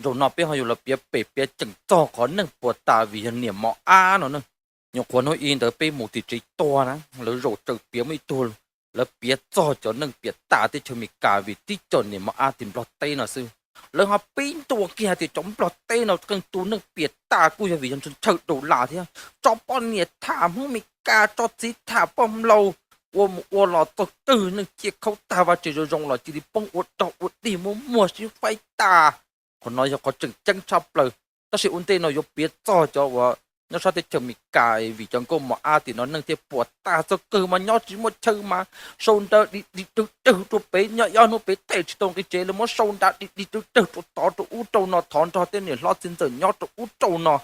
Zaum no peb ho yuav los piav pem piav ceem txog qhov neeg puas tas vim yog niam mos ab no na. Nyuam qhuav hnub ib ntawd peb mus tim tsev tuag na, lawv zaum tsaws piav muaj ib tug, lawv piav txog cov neeg piam tas teb chaws Amelikas vim tib co niam mos ab tim Nplog teb no xwb. Lawv ho pib ntua kiag hais tias cov Nplog teb no qee tus neeg piam tas kuj yog vim yog ntshaw daus las thiab, tso poj niam tham Hmoob Amelikas, tso txiv tham poj nplaug, ua mus ua los txog kawg neeg cia khaub tag vaj tse zoo zoo los cia li poob ua dog ua dig muaj muag sib faib tas. Qhov no yog qhov tseem ceeb tshaj plaws. Tab sis ua ntej no yuav piav txog cov uas nyob sab teb chaws Amelikas vim cov nkauj mos ab tim no neeg thiaj puas tas txog kawg mas nyob tsis muaj chaw mas sau nra dig dig dawg dawg rau pem, nyob ob hnub pem them tsis tau nqi tsev lawv muab sau nra dig dig dawg dawg rau tod rau ub rau no, thov nrog tej niam hlob txiv ntxawm nyob rau ub rau no,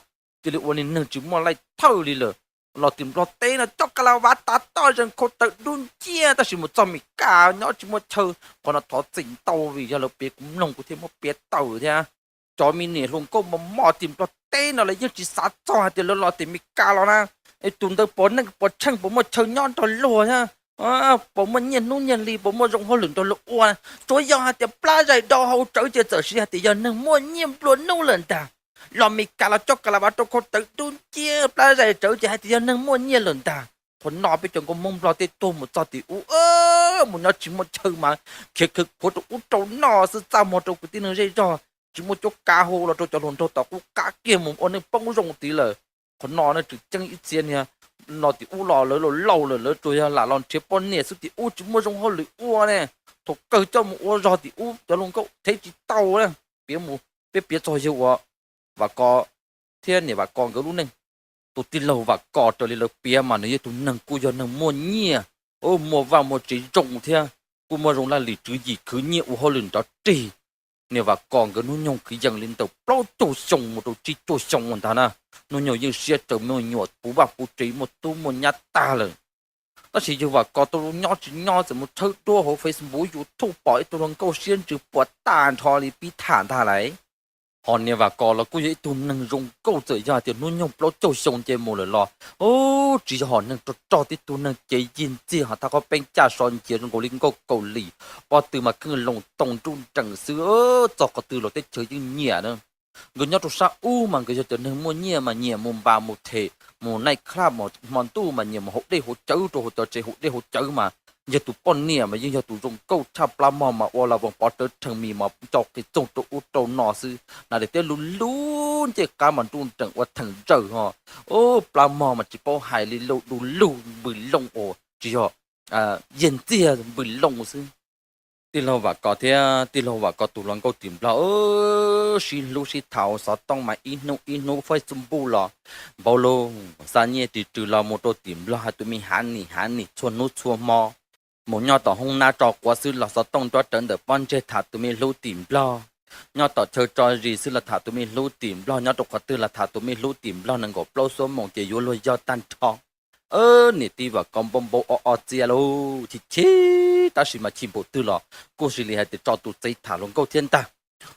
cia li ua li neeg tsis muaj laij thawj li lawm. Los tim Nplog teb no coj ka la vav tav toj zees khau tawv dub nciab, tab sis mus txog Amelikas nyob tsis muaj chaw. Qhov no thov txim ntau vim yog lawv piav kuv mloog kuv thiaj muab piav tawm thiab. Cov me niam hluas nkauj mos mos tim Nplog teb no lawv yeej tsis xav txog hais tias lawv los tim Amelikas los na, es tus ntawd puas neej puas tsheej puas muaj chaw nyob nrog luag thiab, puas muaj nyiaj hnub nyiaj hli puas muaj zoo hauj lwm nrog luag ua. Tsuav yog hais tias plab zais do hau tsawv ces txawm siv hais tias yog neeg muaj nyiaj nplua nuj lawm ntag. Los Amelikas los coj ka la vav rau khau tawv dub nciab, plab zais tsawv ces hais tias yog neeg muaj nyiaj lawm ntag. Qhov no peb cov nkauj Hmoob Nplog tej tuag mus txog tim ub, mus nyob tsis muaj chaw mas khiav khawv khuav rau ub rau no xwb, txaj muag rau kwv tij neej zej zog, tsis muaj cuab kav hu los rau cov hluas nraug tom qub qab kiag mus ua neej poob zoo tid lawm. Qhov no ne tseem ceeb ib txhia niag no tim ub los lawv laus laus lawm, lawv tsuas yog lam los nrhiav poj niam xwb, tim ub tsis muaj zoo hauj lwm ua ne. Thaum kawg coj mus ua zog tim ub cov hluas nkauj thev tsis tau na. Piav mus, peb piav txog yawg uas Vam Kos thiab niam Vam Kos nkawd lub neej. Tus tij laug Vam Kos raws li lawv piav mas nws yog tus neeg kuj yog neeg muaj nyiaj, muaj vaj muaj tsev zoo thiab kuj muaj zoo laj lim tswv yim khwv nyiaj ua hauj lwm nrov rig. Niam Vam Kos nkawd hnub nyoog kwv yees li ntawm plaub caug xyoo mus rau tsib caug xyoo ua ntag na. Hnub nyoog yeej siab raws me nyuam puv vaj puv tsev muaj tub muaj nyab tag lawm. Tab sis yawg Vam Kos tau nyob tsis nyob txawm mus tshawb duab hauv Facebook YouTube pom ib tug hluas nkauj siab ntsws puas tag nrho li pib tham ntag lauj. Ho niam Vam Kos los kuj yog ib tug neeg zoo nkauj, txawm yog hais tias hnub nyoog plaub caug xyoo nce mus lawm los tsis yog hom neeg rog rog, tib tug neeg cev yig ntxiag ho thaj qhob peeb caj so nciav zoo nkaus li nkauj Kaus Lim, pob tw mas kheej loo too nruj nreem xwb, txog qhov twg los teb chaws yeej nyiam na. Nkawd nyob rau sab ub mas nkawd yog cov neeg muaj nyiaj mas nyiam mus npas mus them, mus night club, hmo ntuj mas nyiam mus haus dej haus cawv rau hauv cov tsev haus dej haus cawv mas yog tus poj niam mas yeej yog tus zoo nkauj tshaj, plab mog mas ua la voos pov rawv rhees mis mas nco qis txoog rau ub rau no xwb, nas daim teb lug lug ncej qab mas nruj nreem ua theem ntsaws ho, plab mog mas tsis paub hais li, lug du lug npws loo uas tsis yog yig ntxiag npws loo xwb. Tij laug Vam Kos thiab tij laug Vam Kos tus hluas nkauj tim Nplog sib hlub sib tham xov tooj mas ib hnub ib hnub Facebook los npau lug xa nyiaj ris rws los mus rau tim Nplog hais tus me hav nim hav nim txhua hnub txhua hmo, mus nyob tom hoob nab tso quav xwb los xov tooj nruab rawv ntawm pob ntseg tham tus me hlub tim Nplog, nyob tom chaw tso zis xwb los tham tus me hlub tim Nplog, nyob rau qhov twg los tham tus me hlub tim Nplog, nees nkaum plaub xuab moos ces yuav luag yog tag nrho. Niam tij Vam Kos npau npau o o txia lauj, chim chim tab sis mas chim npaum twg los kuj sis li hais tias tso tus txiv tham hluas nkauj thiab ntag.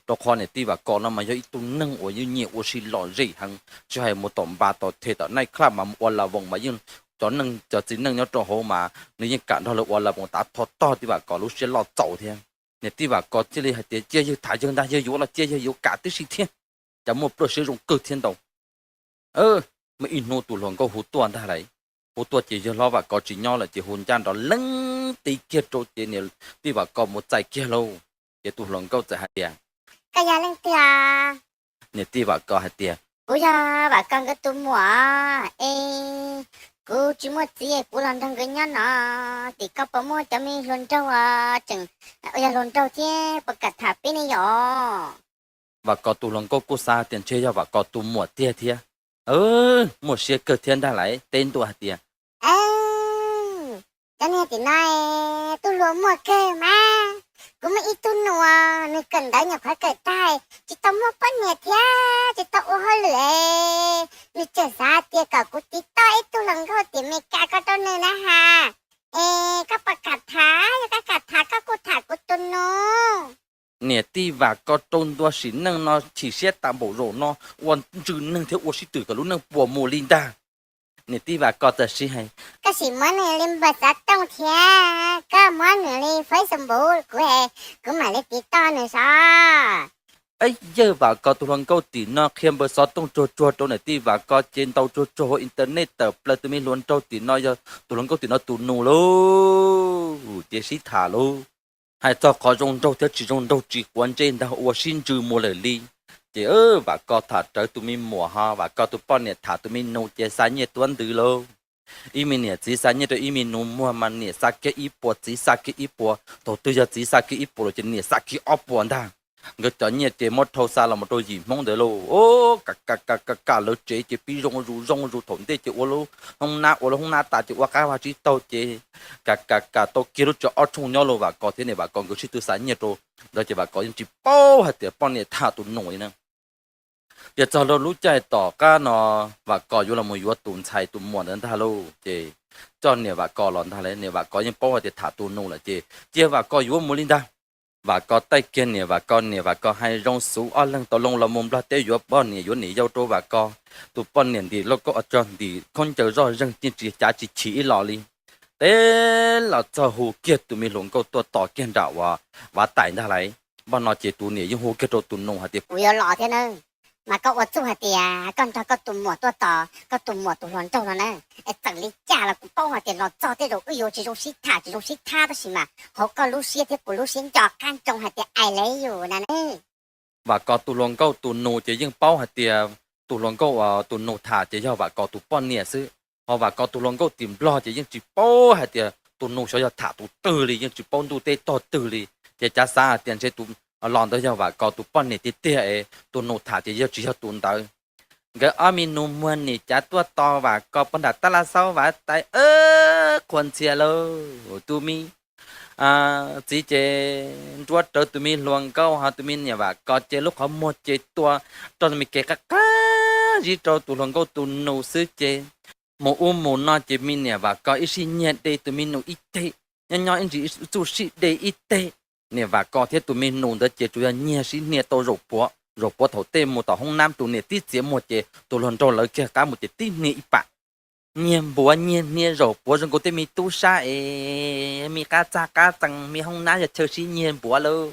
Rau qhov niam tij Vam Kos no mas yog ib tug neeg uas yeej nyiam ua si lom zem heev, tsis hais mus tom npas tom them tom night club mas mus ua la voos mas yeej cov neeg cov txiv neej nyob rau hauv mas nws yeej kam nrog lawv ua la voos tav tho tog tij Vam Kos lub siab loj txaus thiab. Niam tij Vam Kos thiaj li hais tias cia yawg tham yawg ntag, yawg yuav los cia yawg yuav kam tib si thiab, cas muaj pluaj siab zoo kawg thiab ntau. Muaj ib hnub tus hluas nkauj hu tuaj ntag lauj. Hu tuaj ces yawg hlob Vam Kos tsis nyob lawm ces hu ncaj nrov leeb ti kiag rau ces niam tij Vam Kos mus txais kiag lauj. Ces tus hluas nkauj txawm hais tias, koj yog leej twg os? Niam tij Vam Kos hais tias, kuv yog Vam Kos nkawd tus muam es kuv tsis muaj txiv, kuv los nrog nkawd nyob no, tim koj puas muaj cov me hluas nraug tseem yog hluas nraug thiab puas kam tham peb ne yom? Vam Kos tus hluas nkauj kuj xav tias ntshe yog Vam Kos tus muam tiag thiab. Muaj siab kawg thiab ntag lauj, teb ntua hais tias, cov niag tim no tub hluas muaj kawg mas, kuv muaj ib tug nus, nws kawm ntawv nyuam qhuav kawm tag, tsis tau muaj poj niam thiab tsis tau ua hauj lwm, nws tseem xav tias kom kuv tiv toj ib tug hluas nkauj tim Amelikas ko rau nws na has. Es koj puas kam tham? Yog koj kam tham koj kuj tham kuv tus nus. Niam tij Vam Kos rau ntua sim neej no chim siab tas npaum zaum no, ua ntsws neeg thiab ua sib twm kom lub neej puas mus li ntag. Niam tij Vam Kos txawm sib hais, koj sim muab nws li npawb xov tooj thiab koj muab nws li Facebook kuv, kuv mam li tiv toj nws sav. Eb yawg, Vam Kos tus hluas nkauj tim no qhia npawb xov tooj tsuag tsuag rau niam tij Vam Kos ces ntaus tsuag tsuag hauv internet tawm plaws tus me hluas nraug tim no yog tus hluas nkauj tim no tus nus lauj, ces sib tham lauj. Hais txog qhov zoo nraug thiab tsis zoo nraug tsis quav ntsej ntag ua sib ntsws mus lawm li. Ces Vam Kos tham rawv tus me muam ho Vam Kos tus poj niam tham tus me nus ces xa nyiaj tuab ntws lauj. Ib me niam txiv xa nyiaj rau ib me nus muag mas niam xa kiag ib puas txiv xa kiag ib puas, thaum twg yog txiv xa kiag ib puas lawm ces niam xa kiag ob puas ntag. Nkawd cov nyiaj ces muab rhau xa los mus rau yim Hmoob ntawd lauj. Kam kam kam kam lawv tsev ces pib zoo zus zoo zus, thaum ntej ces ua lub hoob nab, ua lub hoob nab tas ces ua qab vaj tsib taug ces kam kam kam tau kiag lub tsho ob tshooj nyob lauj. Vam Kos thiab niam Vam Kos nkawd sib tw xa nyiaj rau ntawd ces Vam Kos yeej tsis paub hais tias poj niam tham tus nus li na. Ces txog rau lub caij tom qab no Vam Kos yuav los mus yuav tus ntxhais tus muam ntawd ntag lauj, ces coj niam Vam Kos los ntag lauj. Niam Vam Kos yeej paub hais tias tham tus nus lawm ces cia Vam Kos yuav mus li ntag. Vam Kos taij kiag niam Vam Kos, niam Vam Kos hais zoo xwb, ob leeg tau loo los mus Nplog teb yuav poj niam yuav niam yau rau Vam Kos. Tus poj niam ntim lauj kaub tso ntim khaub ncaws zoj zeeg, yeej tsis cav tsis chim ib los li. Teb los txog hu kiag tus me hluas nkauj tuaj tos kiag nram uas Vav Tais ntag lauj. Npaj no ces tus niam yeej hu kiag rau tus nus hais tias, kuv yuav los thiab na, mas koj ua txuj hais tias koj nrog koj tus muam tuaj tos, koj tus muam tus hluas nraug no na, es txawm li cas los kuv paub hais tias los txog tej zaum wb yuav tsis zoo sib tham tsis zoo sib thab, tab sis mas hauv koj lub siab thiab kuv lub siab nco qab ntsoov hais tias I love you na. Vam Kos tus hluas nkauj tus nus ces yeej paub hais tias tus hluas nkauj uas tus nus tham ces yog Vam Kos tus poj niam xwb, ho Vam Kos tus hluas nkauj tim Nplog ces yeej tsis paub hais tias tus nus xyov yog tham tus twg li, yeej tsis paub ntuj teb tog twg li. Ces cav xav hais tias ntshe tus los ntawd yog Vam Kos tus poj niam tiag tiag es tus nus tham ces yog tsis yog tus ntawd. Nkawd ob me nus muag nim cav tuaj tos Vam Kos puag nram tab laj xaub Vav Tais, qhuas ntxhias lauj, tus me txiv ces nruab rawv tus me hluas nkauj, ho tus me niam Vam Kos ces lub qhov muag ces tua rau tus me kev qab qab zib rau tus hluas nkauj tus nus xwb ces mus ub mus no ces me niam Vam Kos ib sij nyiag de tus me nus ib teg, nyob nyob ib ntsis txuj sij de ib teg. Niam Vam Kos thiab tus me nus ntawd ces tsuas yog nyiag sib hnia tau zaum puav zaum puav, thaum tej mus tom hoob nab tus niam tib txiav muag ces tus hluas nraug lawv kiag qab mus ces tib hnia ib pam. Nyiag npuav nyiag hnia zaum puav zoo nkaus tej me tub sab es me qab txag qab txee, me hoob nab yog chaw sib nyiag npuav lauj.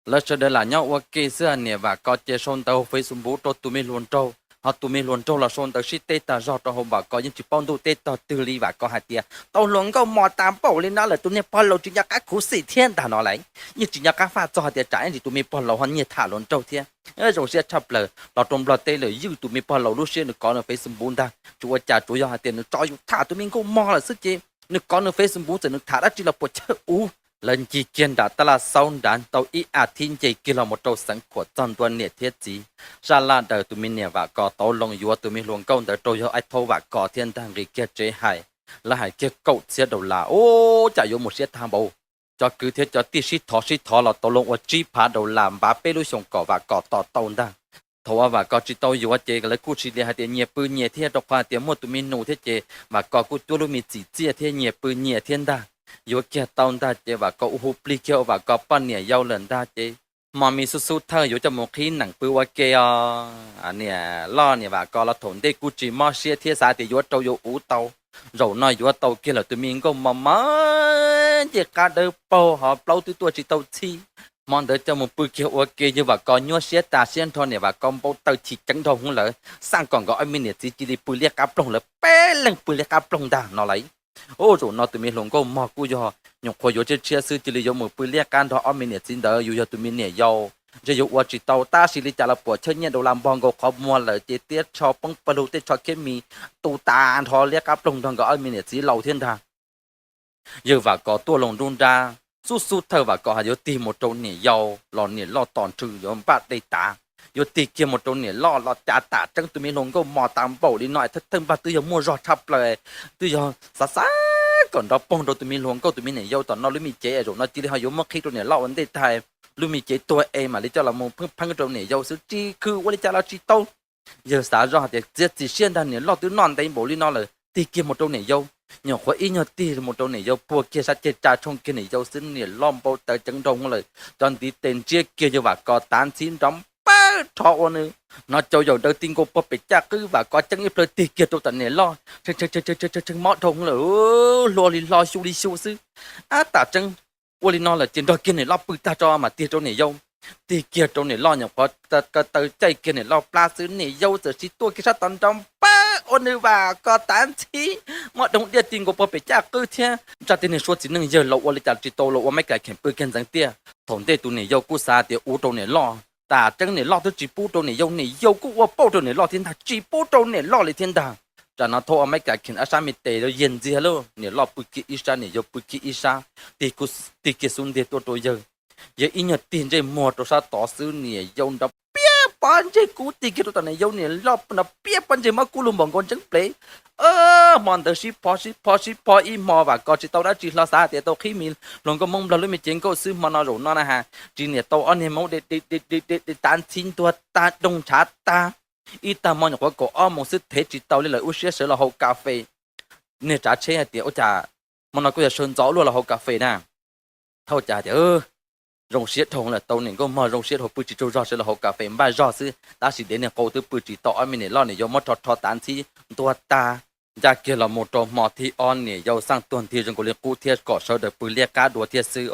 Lawv sawv daws lam nyob ua ke xwb, niam Vam Kos ces sau ntawv hauv Facebook rau tus me hluas nraug, ho tus me hluas nraug los sau ntawv sib teb tag zog rau hauv Vam Kos, yeej tsis paub ntuj teb tog twg li. Vam Kos hais tias tau hluas nkauj mos tas npaum li no lawm tus niag pog laus tsis nco qab khuv xim thiab ntag no lauj. Yeej tsis nco qab faj txog hais tias tsam ib ntsis tus me pog laus ho nyiag tham hluas nraug thiab. Zoo siab tshaj plaws los rau Nplog teb lawm, ywj tus me pog laus lub siab, nws kov nws Facebook ntag, tsis ua cas, tsuas yog hais tias nws tso yus tham tus me nkauj mog lawm xwb ces nws kov nws Facebook, txawm nws tham dab tsi los puas chawj ub. Lawv ncig kiag nram tab laj xaub nrad tau ib as thiv nce kiag los mus rau Xeev Khuam txog ntua niam thiab txiv. Sab laj daws tus me niam Vam Kos tau loo yuav tus me hluas nkauj ntawd rau yog Aib Thaub Vam Kos thiab ntag, nqis kiag tsev hais, lawv hais kiag kaum txhiab daus las, ub, cas yuav mus siab tag npaum. Cov kwv thiab cov tij sib thov sib thov los tau loo ua tsib phav daus las npav peb lub xyoos kom Vam Kos tos tau ntag. Thaum uas Vam Kos tsis tau yuav ces lawv kuj sis li hais tias nyias pw nyias thiab, rau qhov hais tias muaj tus me nus thiab ces Vam Kos kuj cuab lub me txim txiaj thiab nyias pw nyias thiab ntag. Yuav kiag tau ntag ces Vam Kos ua hu plig kiag ua Vam Kos poj niam yau lawm ntag ces hmo me xub xub thawj yuav coj mus qhib neem pw ua ke os. Niam loj niam Vam Kos los thaum ntej kuj tsis mob siab thiab xav tias yuav rau yuav uv tau. Zaum no yuav tau kiag lawm tus me nkauj mos mos ncej qab dawb paug ho plaub twb tuaj tsis tau txhij. Hmo ntawd coj mus pw kiag ua ke yawg Vam Kos nyuaj siab tas siab nrho, niam Vam Kos npau taws chim ceev nrho hwv lawm, xaj kom nkawd ob me niam txiv cia li pw liab qab ploog, lawv peb leeg pw liab qab ploog ntag no lauj. Ub, zaum no tus me hluas nkauj mog kuj yog nyuam qhuav yuav tshiab tshiab xwb cia li yuav mus pw liab qab nrog ob me niam txiv ntawd, yus yog tus me niam yau, ntshe yuav ua tsis tau, tab sis li cas los puas chawj nyiaj daus las npog nkaus qhov muag lawm ces tiab tsho poob pawg lug tej tsho khiab mis tu tas nrho liab qab ploog nrog nkawd ob me niam txiv laus thiab ntag. Yawg Vam Kos tuaj loo nruab nrab, xub xub thawj Vam Kos hais yuav tig mus rau niam yau los niam loj tos nrhw yuav npaj dej tav, yuav tig kiag mus rau niam loj los cas tam tseeb tus me hluas nkauj mos tas npaum li no es thawj thawj npaj twb yog muaj zog tshaj plaws, twb yog xav xav kom nrov poog rau tus me hluas nkauj tus me niam yau tom no lub me cev es zaum no cia li ho yuav muab qhib rau niam loj ua ntej tag, lub me cev tuag es mam li coj los mus pheeb pheeb rau niam yau xwb tsis khw ua li cas los tsis tau. Yawg xav zoj hais tias txiav txim siab ntag, niam loj twb noj ntev npaum li no lawm, tig kiag mus rau niam yau. Nyuam qhuav ib nyuag tig mus rau niam yau, puag kiag sab ceg tsa tshooj kiag niam yau xwb, niam loj npau taws ceev nrau lawm, cov ntiv tes ntsiab kiag yawg Vam Kos tav ntxhib nrov npawg rho ua nws hnov cau yaum daws ti nkaus puag pem caj qwb. Vam Kos ceeb ib plhaw tig kiag rau tom niam loj, tshee mob dhau lawm, hlua li hlo xyu li xyu xwb. Ab, tam tseeb ua li no lawm ces nrog kiag niam loj pw tag tso mam tig rau niam yau. tig kiag rau niam loj nyuam qhuav ko taw caij kiag niam loj plab xwb, niam yau txawm sis tuaj kiag sab tod nrov npawg ua nws Vam Kos tav ntxhib, muab doog diaj ti nkaus puag pem caj qwb thiab. Tsa tej niag suab txiv neej yawg los ua li cas tsis tau los ua maiv kas kheem pw kiag ntxeev tiaj. Thaum ntej tus niam yau kuj xav tias ua rau niam loj, tas tseeb niam loj twb tsis pub rau niam yau, niam yau kuj ua pauj rau niam loj thiab ntag, tsis pub rau niam loj li thiab ntag. Tsam no thauj ua maiv kas kheem ob sab me tes yag ntxiag lauj, niam loj pw kiag ib sab niam yau pw kiag ib sab, tig kiag xub ntiag tuaj rau yawg. Yawg ib nyuag tig ntsej muag rau sab tod xwb niam yau nrov piab pob ntseg kub tig kiag rau tom niam yau, niam loj nrov piab pob ntseg mob kub lug npaum nkaus ntseeb plev. Hmo ntawd sib pho sib pho sib pho ib hmo Vam Kos tsis tau dab tsi hlo, xav hais tias tau qhib mis hluas nkauj Hmoob Nplog lub me cev nkauj xwb, hmo no zaum no na has tsis niam tau ob niag hmoob de de de de tav ntxhib ntuag tag doog ntshav tag. Ib tag hmo nyuam qhuav kaum ob moos xwb thev tsis tau li lawm ua siab sawv los haus kas fes. Niag tsav tsheb hais tias ua cas hmo no kuj yog sawv ntxov luaj los haus kas fes na. Thauj cas tias zoo siab dhau lawm, tau niam nkauj mog zoo siab dhau pw tsis tsaug zog sawv los haus kas fes npaj zog xwb tab sis dev niag qau twb pw tsis tau, ob me niam loj niam yau muab rho rho tav ntxhib ntuag tag. Ncaj kiag los mus rau hmo thib ob niam yau xaj tuag nthi zoo nkaus li qub thiab kom sawv daws pw liab qab dua thiab xwb.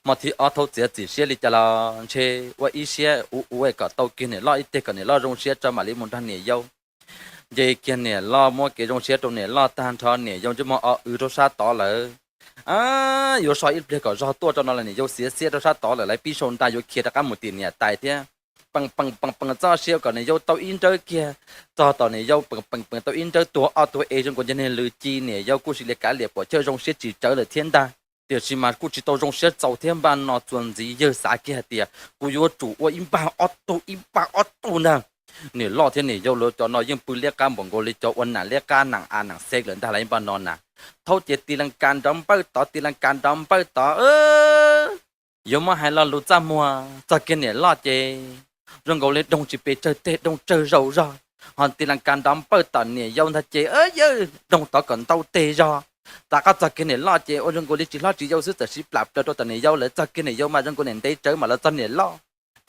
Hmo thib ob thaub txiav txim siab li cas los ntshe ua ib siab ua ua kom tau kiag niam loj ib teg kom niam loj zoo siab tso mam li mus nrog niam yau. Nce kiag niam loj muab kev zoo siab rau niam loj tag nrho niam yau ntsej muag o wv rau sab tod lawm. Yuav so ib pliag kom zog tuaj tso no los niam yau xiav xiab rau sab tod lawm, lawv pib sau nra yuav khiav rov qab mus tim niam tais thiab. Peem peem peem peem txoj sia kom niam yau tau ib nrawb kiag, txog tom niam yau peem peem peem tau ib nrawb tuag ob tuag es zoo nkaus cov niag lwm ci, niam yau kuj sis li kav liam puam chawj zoo siab tsis tsawv lawm thiab ntag. Tiam sis mas kuj tsis tau zoo siab txaus thiab, npaj no txuas ntxiv yawg xav kiag hais tias kuv yuav tsum ua ib npag ob tug ib npag ob tug ntag. Niam loj thiab niam yau lawv cov no yeej pw liab qab npaum nkaus li cov ua nam liab qab nam a nam xev lawm ntag, lawv npaj no na. Thaub ces tis lees kas nrov npawj tod tis lees kas nrov npawj tod. Yuav muab hais lo lus txaj muag txog kiag niam loj ces zoo nkaus li doog tsis pes tsawg teg, doog tsawg zaus zog, ho tis lees kas nrov npawj tom niam yau ntag ces yawg doog tod kom ntau teg zog. Rov qab txog kiag niam loj ces ua zoo nkaus li tsis hlob tsis yau xwb, txawm siv plam plaws rau tom niam yau lawm, txog kiag niam yau mas zoo nkaus niam ntev tsawv mam los txog niam loj.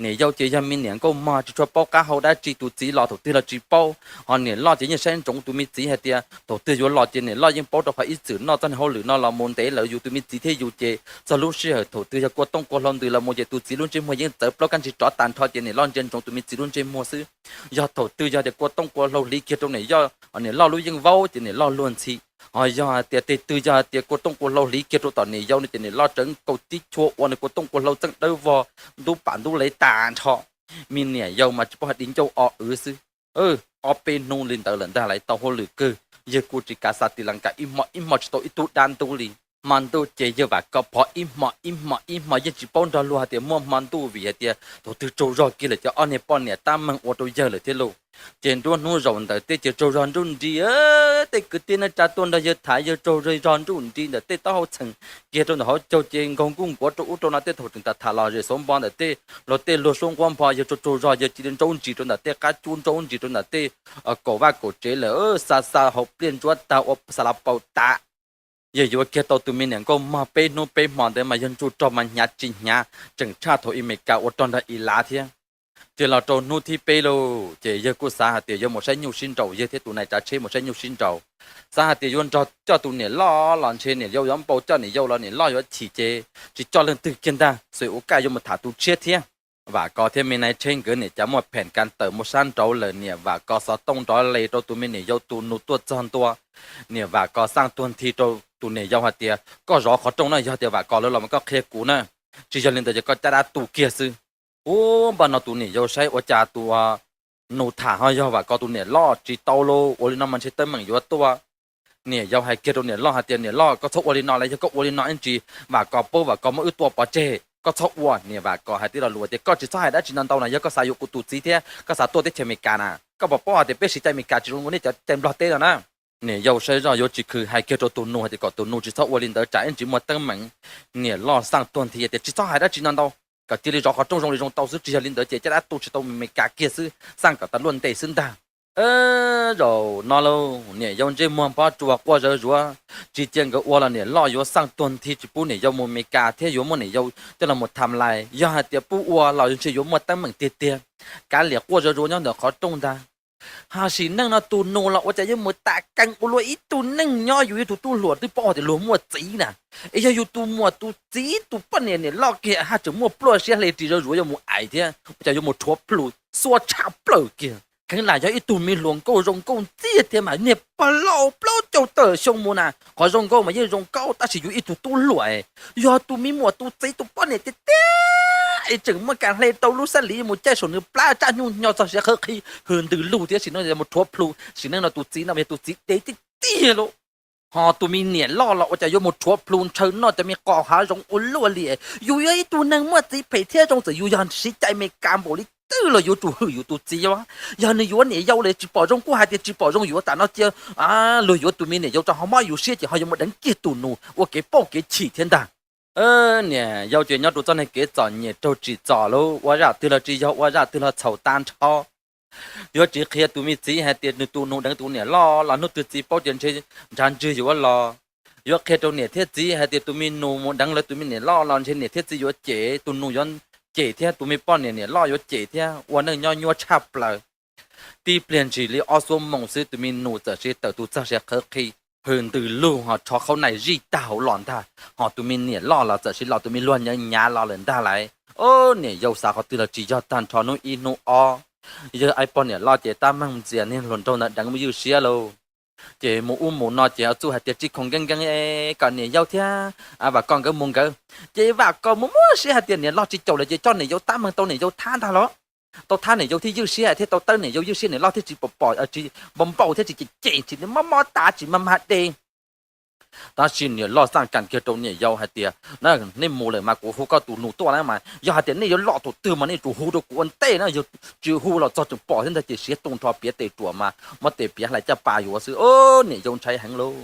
Niam yau ces yog me niam nkauj mog tsis tshua paub qab hau dab tsi, tus txiv los thaum twg los tsis paub, ho niam loj ces yeej saib ntsoov tus me txiv hais tias thaum twg yuav los ces niam loj yeej paub rau qhov ib txwm noj txoj niag hauj lwm no los mus ntev lawm yus tus me txiv thiab yus ces txog lub sij hawm thaum twg yog kua tooj kua hlau ntws los mus ces tus txiv lub ntsej muag yeej txawv plaub kab ntsig rov tag nrho ces niam loj ntsia ntsoov tus me txiv lub ntsej muag xwb. Yog thaum twg yog tias kua tooj kua hlau hliv kiag rau niam loj, niam loj lub yeej vaub ces niam loj luag ntxhi. Ho yog hais tias tes twg yog hais tias kua tooj kua hlau hliv kiag rau tom niam yau no ces niam loj tseev kaus tib chua ua nws kua tooj kua hlau txeej dawb vog ntub pam ntub lev tag nrho. Me niam yau mas tsis paub hais di ncauj o wv xwb. Ob peb hnub li ntawd lawm ntag lawv tau hauj lwm kawg, yawg kuj tsis kav xa tis lees kas ib hmo ib hmo tsis tau ib tug dab ntub li. Hmo ntuj ces yawg Vam Kos phov ib hmo ib hmo ib hmo yeej tsis paub nrog luag hais tias muaj hmo ntuj vim hais tias thaum twg tsaug zog kiag lawm ces ob niag poj niam tab meeg ua rau yawg lawm thiab lauj. Ces nruab hnub zaum ntawd tej ces tsaug zog nruj nri, tej kwv tij neej tsa tuaj nrog yawg tham yawg tsaug zog nruj nri ntawm tej taub hau txheem kiag rau ntawm hauv caug ces nkaug nkuj nkuav rau ub rau no, tej thaum tseem tham tham los zem xuav npo ntawm tej los tej luag suab nquab npho yawg tsaug tsaug zog yawg cia li ntsaub ntsis rau ntawm tej qab cub ntsaub ntsis rau ntawm tej kaum vaj kaum tsev lawm, xa xa hauv pliaj ntsuab tag ua xa la paus tas. Yawg yuav kiag tau tus me niam nkauj mog peb hnub peb hmo ntawd mas yawg ntsuj rog mas hnyav tsis hnyav, tseem tshaj thaum Amelikas ua rog nrog Ilav thiab. Ces los rau hnub thib peb lauj, ces yawg kuj xav hais tias yuav mus saib nyuj sib nraus, yawg thiab tus nais tsav tsheb mus saib nyuj sib nraus. Xav hais tias yuav nrog coj tus niam loj los ntshe niam yau yuav npau coj niam yau los niam loj yuav chim ces tsis coj leej twg kiag ntag, xwm ua kaj yuav mus tham tus tshiab thiab. Vam Kos thiab me nais tsheb nkawd niam cas muaj phem kas tawm mus sab nraud lawm, niam Vam Kos xov tooj nrov le rau tus me niam yau tus nus tuaj txog ntua. Niam Vam Kos xaj tuag nthi rau tus niam yau hais tias koj zov qhov rooj na, yog tias Vam Kos lawv los mas koj qhia kuv na, tsis yog li ntawd ces koj caj dab tu kiag xwb. Ub, npaj no tus niam yau saib ua cas tus nus tham ho yog Vam Kos tus niam loj, tsis tau lauj, ua li no mas ntshe teeb meem yuav tuaj. Niam yau hais kiag rau niam loj hais tias niam loj, koj txhob ua li no las, yog koj ua li no ib ntsis Vam Kos paub Vam Kos muab wb tua pov tseg, koj txhob ua. Niam Vam Kos hais tib lo lus tias koj tsis txhob hais dab tsi no ntau na, yog koj xav yuav kuv tus txiv thiab koj xav tuaj teb chaws Amelikas na, koj puas paub hais tias peb siv cai Amelikas tsis zoo li nej cov cai Nplog teb no na. Niam yau saib zoj yuav tsis khwv hais kiag rau tus nus hais tias kom tus nus tsis txhob ua li ntawd tsam ib ntsis muaj teeb meem. Niam loj xaj tuag nthi tias tsis txhob hais dab tsi no ntau, kom cia li zov qhov rooj zoo li zoo tau xwb, tsis yog li ntawd ces caj dab tu tsis tau Amelikas kiag xwb, xaj kom tas luaj ntej xwb ntag. Zaum no lauj, niam yau ntsej muag pob tsuas quaj zawv zuav, tsis cia nkawd ua los niam loj yuav xaj tuag nthi tsis pub niam yau mus Amelikas thiab yuav muab niam yau coj los mus tham lais, yog hais tias pub ua los ntshe yuav muaj teeb meem tiag tiag. Kav liam quaj zawv zuav nyob ntawm qhov rooj ntag. Ho sim neej no tus nus los ua cas yuav mus tas kees ua luaj ib tug neeg nyob, yus yog tus tub hluas twb paub hais tias luag muaj txiv na. Es yog yus tus muam tus txiv tus poj niam niam loj kiag haj tseem muaj pluaj siab hle ris zuav zuav yuav mus ais thiab, ua cas yuav mus rhuav plhu xuav tshaj plaws kiag. Kheev lam yog ib tug me hluas nkauj zoo nkauj ntxiag thiab mas niag pog laus plaub caug tawm xyoo mus na, qhov zoo nkauj mas yeej zoo nkauj tab sis yus ib tug tub hluas, yog tus me muam tus txiv tus poj niam tiag tiag es tseem muaj kas hle rau lub xab li mus caij saum nws plab tsaj nyuj nyo txog siav qhawv qhi hws ntws lug thiab sim neej mus rhuav plhu. Sim neej no tus txiv no yog tus txiv dev tiag tiag lauj. Ho tus me niam loj los ua cas yuav mus rhuav plhu ntshaw noj cov me qos hav zoov ua luaj li. Yus yog ib tug neeg muaj txiv phem thiab zoo, txawm yus yog siv cai Amelikas npaum li twg los yuav tsum hwm yus tus txiv os. Yog nws yuav niam yau los tsis pom zoo kuj hais tias tsis pom zoo, yuav tam no cia luag yuav tus me niam yau rau ho mob yus siab ces ho yuav mus deev kiag tus nus ua kev pauj kev chim thiab ntag. Niam yau ces nyob rau txoj neeg kev txom nyem raug tsim txom lauj, ua zaj twg los tsis yog, ua zaj twg los txhaum tag nrho. Yuav tsis qhia tus me txiv hais tias nws tus nus deev tus niam loj los hnub twg txiv paub ces ntshe nrhav ntswg yuav los. Yuav qhia rau niam thiab txiv hais tias tus me nus mus deev lawv tus me niam loj los ntshe niam thiab txiv yuav cem, tus nus yuav cem thiab tus me poj niam niam loj yuav cem thiab, ua neej nyob nyuaj tshaj plaws. Tib pliag ntshis li ob xuab moos xwb tus me nus txawm siv tawm tus txog siav qhawv qhi, hws ntws lug ho rho khaub nai zij tag hauv los ntag. Ho tus me niam loj los txawm siv los tus me luag nyav nyav los lawm ntag lauj. Ob niam yau xav qhov twg los tsis yog, tag nrho hnub ib hnub ob, yawg aib poj niam loj ces tab meeg ntxias niag hluas nraug ntawd deev mus ywj siab lauj. Ces mus ub mus no ces txuj hais tias tsis khoom nkeeb nkeeb kom niam yau thiab Vam Kos nkawd mus nkawd. Ces Vam Kos mus muab siab hais tias niam loj tsis caum lawm ces coj niam yau tab meeg tau niam yau thab ntag los, tau thab niam yau thiaj ywj siab thiab tau tawb niam yau ywj siab niam loj thiaj tsis pom pom tsis npau npau thiab tsis cem cem tsis mob mob tas tsis maj maj de. Tab sis niam loj xaj kas kiag rau niam yau hais tias, nej mus lawm mas kuv hu koj tus nus tuaj na mas yog hais tias nej yuav loj tus twg mas nej tsum hu rau kuv ua ntej na, yog tsis hu los txog tseem pom thiab ntag ces siav tu nrho piav tes ruam mas muab tes piav hlais caj pas yuav xwb. Niam yau ntshai heev lauj.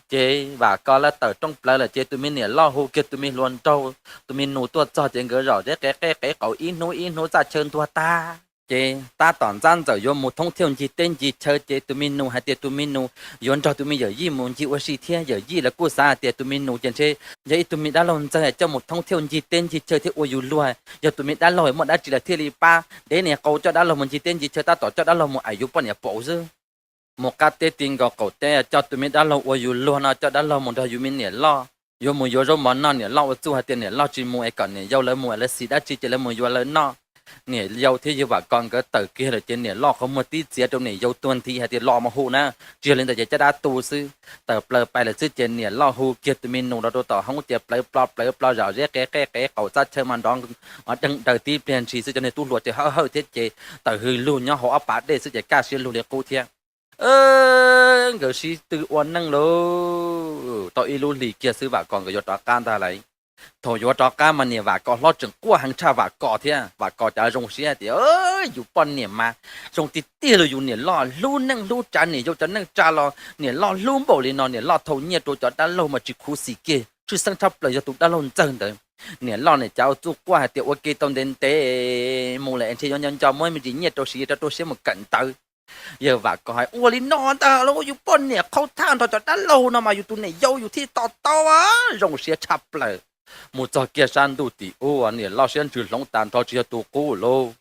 Ces Vam Kos lawv tawm rooj plawv lawm ces tus me niam loj hu kiag tus me hluas nraug, tus me nus tuaj txog ces nkawd zaum zeb qev qeb qev qaum ib hnub ib hnub txaj chaw ntuag tag. Ces tab tom ntxab ntxawm yuav mus thoob thiauj ncig teb ncig chaw ces tus me nus hais tias tus me nus yuav nrog tus me yawm yij mus ncig ua si thiab, yawm yij lawv kuj xav hais tias tus me nus ces ntshe yog ib tug me dab laug ntxawg coj mus thoob thiauj ncig teb ncig chaw thiab ua yus luag, yog tus me dab laug muaj dab tsi lawm thiaj li pab dev niag qau coj dab laug mus ncig teb ncig chaw tab tom coj dab laug mus ais yus poj niam paum xwb. Mus qab teb ti nkaus qaum teb coj tus me dab laug ua yus luag no coj dab laug mus nrog yus me niam loj, yuav mus yuav zaub mov noj, niam loj ua txuj hais tias niam loj tsis mus es kom niam yau lawv mus lawv xis dab tsi ces lawv mus yuav lawv noj. Niam yau thiab yawg Vam Kos nkawd tawm kiag lawm ces niam loj qhov muag tib txiav rau niam yau tuag nthi hais tias los mus hu na, tsis yog li ntawd ces caj dab tu xwb. Tawm plaws pais lawm xwb ces niam loj hu kiag tus me nus los rau tom hoob ces plawv plo plawv plo zaum zeb qev qeb qev qaum txaj chaw mas nrov deeg daws tib pliag ntshis xwb cov niag tub hluas ces hawj hawj thiab ces tawm hws lug nyob hauv ob pas dej xwb ces kaj siab lug li qub thiab. Nkawd sib tw ua neej lauj, tau ib lub hlis kiag xwb Vam Kos nkawd yuav rov qab ntag lauj. Thaum yuav rov qab mas niam Vam Kos hlob tseem quaj heev tshaj Vam Kos thiab. Vam Kos cav zoo siab tias yus poj niam mas zoo tiag tiag lauj, yus niam loj hlub neej hlub tsav, niam yau cov neej tsa los niam loj hlub npaum li no, niam loj thau nyiaj rau cov dab laug mas tsis khuv xim kiag, tshwj xeeb tshaj plaws yog tus dab laug ntxawg ntawd. Niam loj niam cav ua txuj quaj hais tias ua ke tau ntev ntev mus lawm es ntshe yuav nco nco muab me ntsis nyiaj rau siv rau rau siab mus kawm ntawv. Yawg Vam Kos hais ua li no ntag lauj, yus poj niam qhau thaj nrog cov dab laug no mas yus tus niam yau yus thiaj to taub, zoo siab tshaj plaws. Mus txog kiag sab ntuj tim ub niam loj siab ntsws hloov tas nrho tsis yog tus qub lauj.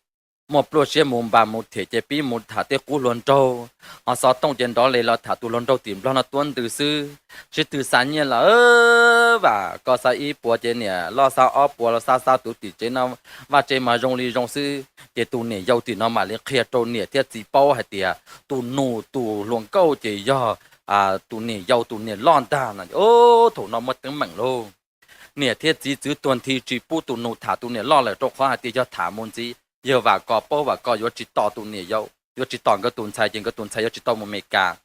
Muaj pluaj siab mus npas mus them ces pib mus tham tej qub hluas nraug, ho xov tooj ces nrov li los tham tus hluas nraug tim Nplog no tuab ntws xwb. Sib tw xa nyiaj los Vam Kos xa ib puas ces niam loj xa ob puas los xa xa tus tim tsev no, vaj tsev mas zoo li zoo xwb ces tus niam yau tim no mam li qhia rau niam thiab txiv paub hais tias tus nus tus hluas nkauj ces yog tus niam yau tus niam loj ntag no. Thaum no muaj teeb meem lauj. Niam thiab txiv txwv tuag nthi tsis pub tus nus tham tus niam loj lawm rau qhov hais tias yog tham mus ntxiv yawg Vam Kos paub Vam Kos yuav tsis tos tus niam yau, yuav tsis tos nkawd tus ntxhais ces nkawd tus ntxhais yuav tsis tau mus Amelikas.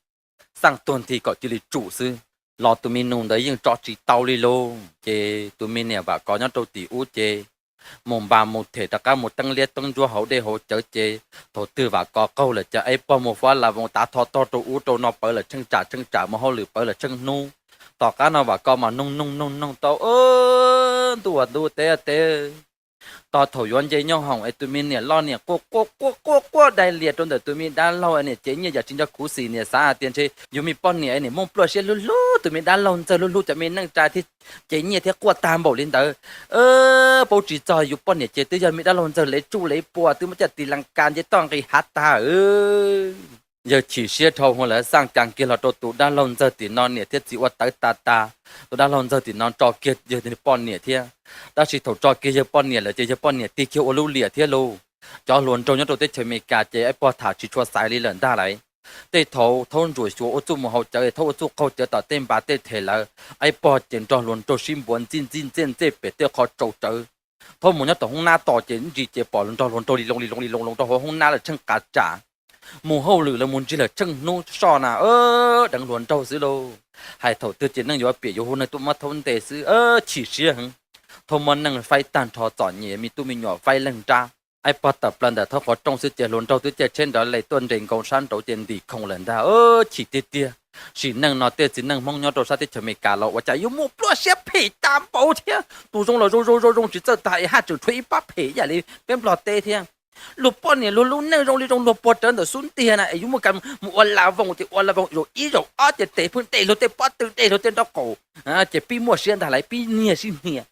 Xaj tuag nthi kom cia li tsum xwb. Los tus me nus ntawd yeej tso tsis tau li lauj. Ces tus me niam Vam Kos nyob rau tim ub ces mus npas mus them rov qab mus teeb liab teeb ntsuab hauv dej hauv cawv ces thaum twg Vam Kos qaug lawm ces aib pog mus fab la voos tav tho tog rau ub rau no pawv lawm tsheej tsam tsheej tsam mus hauj lwm pawv lawm tsheej hnub. Tom qab no Vam Kos mas noog noog noog noog tau ntuj ua ntuj teb teb. Tos thaum yuav nce nyob hoom es tus me niam loj niam quaj quaj quaj quaj quaj dai lias rau ntawm tus me dab laug es niam cev nyiaj yam tsis nco khuv xim, niam xav hais tias ntshe yus me poj niam es niam muaj pluaj siab hlub hlub tus me dab laug ntxawg hlub hlub cov me neej tsa thiab cev nyiaj thiab quaj tag npaum li ntawd. Paub tsis txog yus poj niam ces twb yog me dab laug ntxawg lev tsuj lev pua twb muab coj tis las kas nce toj nqis hav tag. Yawg chim siab dhau hwv lawv xaj cas kiag los rau tus dab laug ntxawg tim no niam thiab txiv ua tawv tas tas. Tus dab laug ntxawg tim no tso kiag yawg poj niam thiab. Tab sis thaum tso kiag yawg poj niam lawm ces yawg poj niam tig kiag ua lub liam thiab lauj. Cov hluas nraug nyob rau teb chaws Amelikas ces ib pog tham tsis tshua xaiv li lawm ntag lauj. Tej thaum thaub ntsuam xyuas ua txuj mus haus cawv, thaub ua txuj qaug cawv tom tej npav tej them lawm, ib pog ces nrog hluas nraug sib npuav ntxij ntxij ntxej ntxej pem tej qhov tsau tsawv. Thaub mus nyob tom hoob nab tos ces ntsis ces pom nrog hluas nraug li loo li loo li loo li loo rau hauv hoob nab lawm tsheej qav tsam. Mus hauj lwm lawm mus ntsig lawm tsheej hnub soj na, deev hluas nraug xwb lauj. Hais thaum twg ces neej yuav piam yuav hu neeg tuaj muab thaub ntes xwb, chim siab heev. Thaub muab neej faib tag nrho txom nyem me tub me nyuam faib leej nrab. Ib pog tawm plaws ntawm thaub qhov rooj xwb ces hluas nraug twb caij tsheb nrov les tuaj nres nkaus sab nraud ces ntim khoom lawm ntag, chim tiag tiag. Sim neej no tej txiv neej Hmoob nyob rau sab teb chaws Amelikas los ua cas yuav muaj pluaj siab phem tas npaum thiab, tus zoo los zoo zoo zoo zoo tsis txawj tag es haj tseem tshuav ib pab phem ib yam li peb Nplog teb thiab. Luag poj niam luag lub neej zoo li zoo luag puag rawv ntawm xub ntiag na es yuav muaj kas mus ua la voos ces ua la voos zaum ib zaum ob ces tes pheej dej luag tej pob tw dej luag tej nraub qaum, ces pib muaj siab ntag lauj, pib niag sib hnia.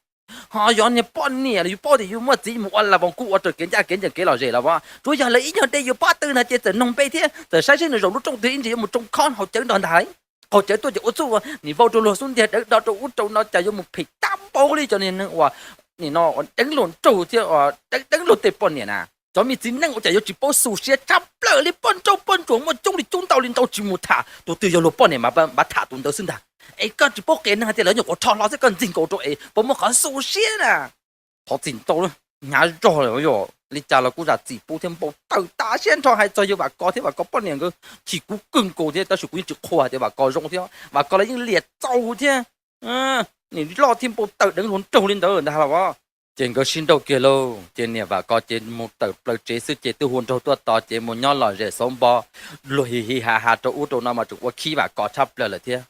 Ho yog niag poj niam los yus paub tias yus muaj txiv mus ua la voos kuj ua raws kev ncaj kev ncees kev lom zem los as, tsuav yog lawv ib nyuag dej yuav pob tw ntag ces txawm noog npe thiab txawm saib seb nws zaum lub rooj twg ib ntsis yuav mus tsoo khob haus cawv nrog ntag lauj. Qaug cawv tuaj ces ua txuj nim vau rau luag xub ntiag dawv do rau ub rau no cas yuav mus phem tag npaum li cov niag neeg uas nim no deev luag nraug thiab deev luag tej poj niam na. Cov me txiv neej ua cas yuav tsis paub xu siab tshaj plaws li, poj nrauj poj ntsuam muaj coob li coob ntau li ntau tsis mus tham tus twg, yog luag poj niam mas npav tham tus ntawd xwb ntag. Es koj tsis paub qias neeg hais tias lawv nyuam qhuav rho hlo xwb koj ntxig nkaus rau es puas muaj qhov xu siab na. Thov txim ntau, hnyav zog li cas los kuj zam txim pub thiab, npau taws tas siab nrho hais txog yawg Vam Kos thiab Vam Kos poj niam nkawd chim kuv kawg nkaus thiab, tab sis kuv yeej tsis qhuas tias Vam Kos zoo thiab, Vam Kos los yeej liam txaus thiab. Nim loj thiab npau taws deev hluas nraug li ntawd ntag los as. Ces nkawd sib nrauj kiag lauj, ces niam Vam Kos ces mus tawm plaws tsev xwb ces twb hu nraug tuaj tos ces mus nyob lom zem xauv npo, luag hi hi ha ha rau ub rau no mas tseem ua khib Vam Kos tshaj plaws lawm thiab.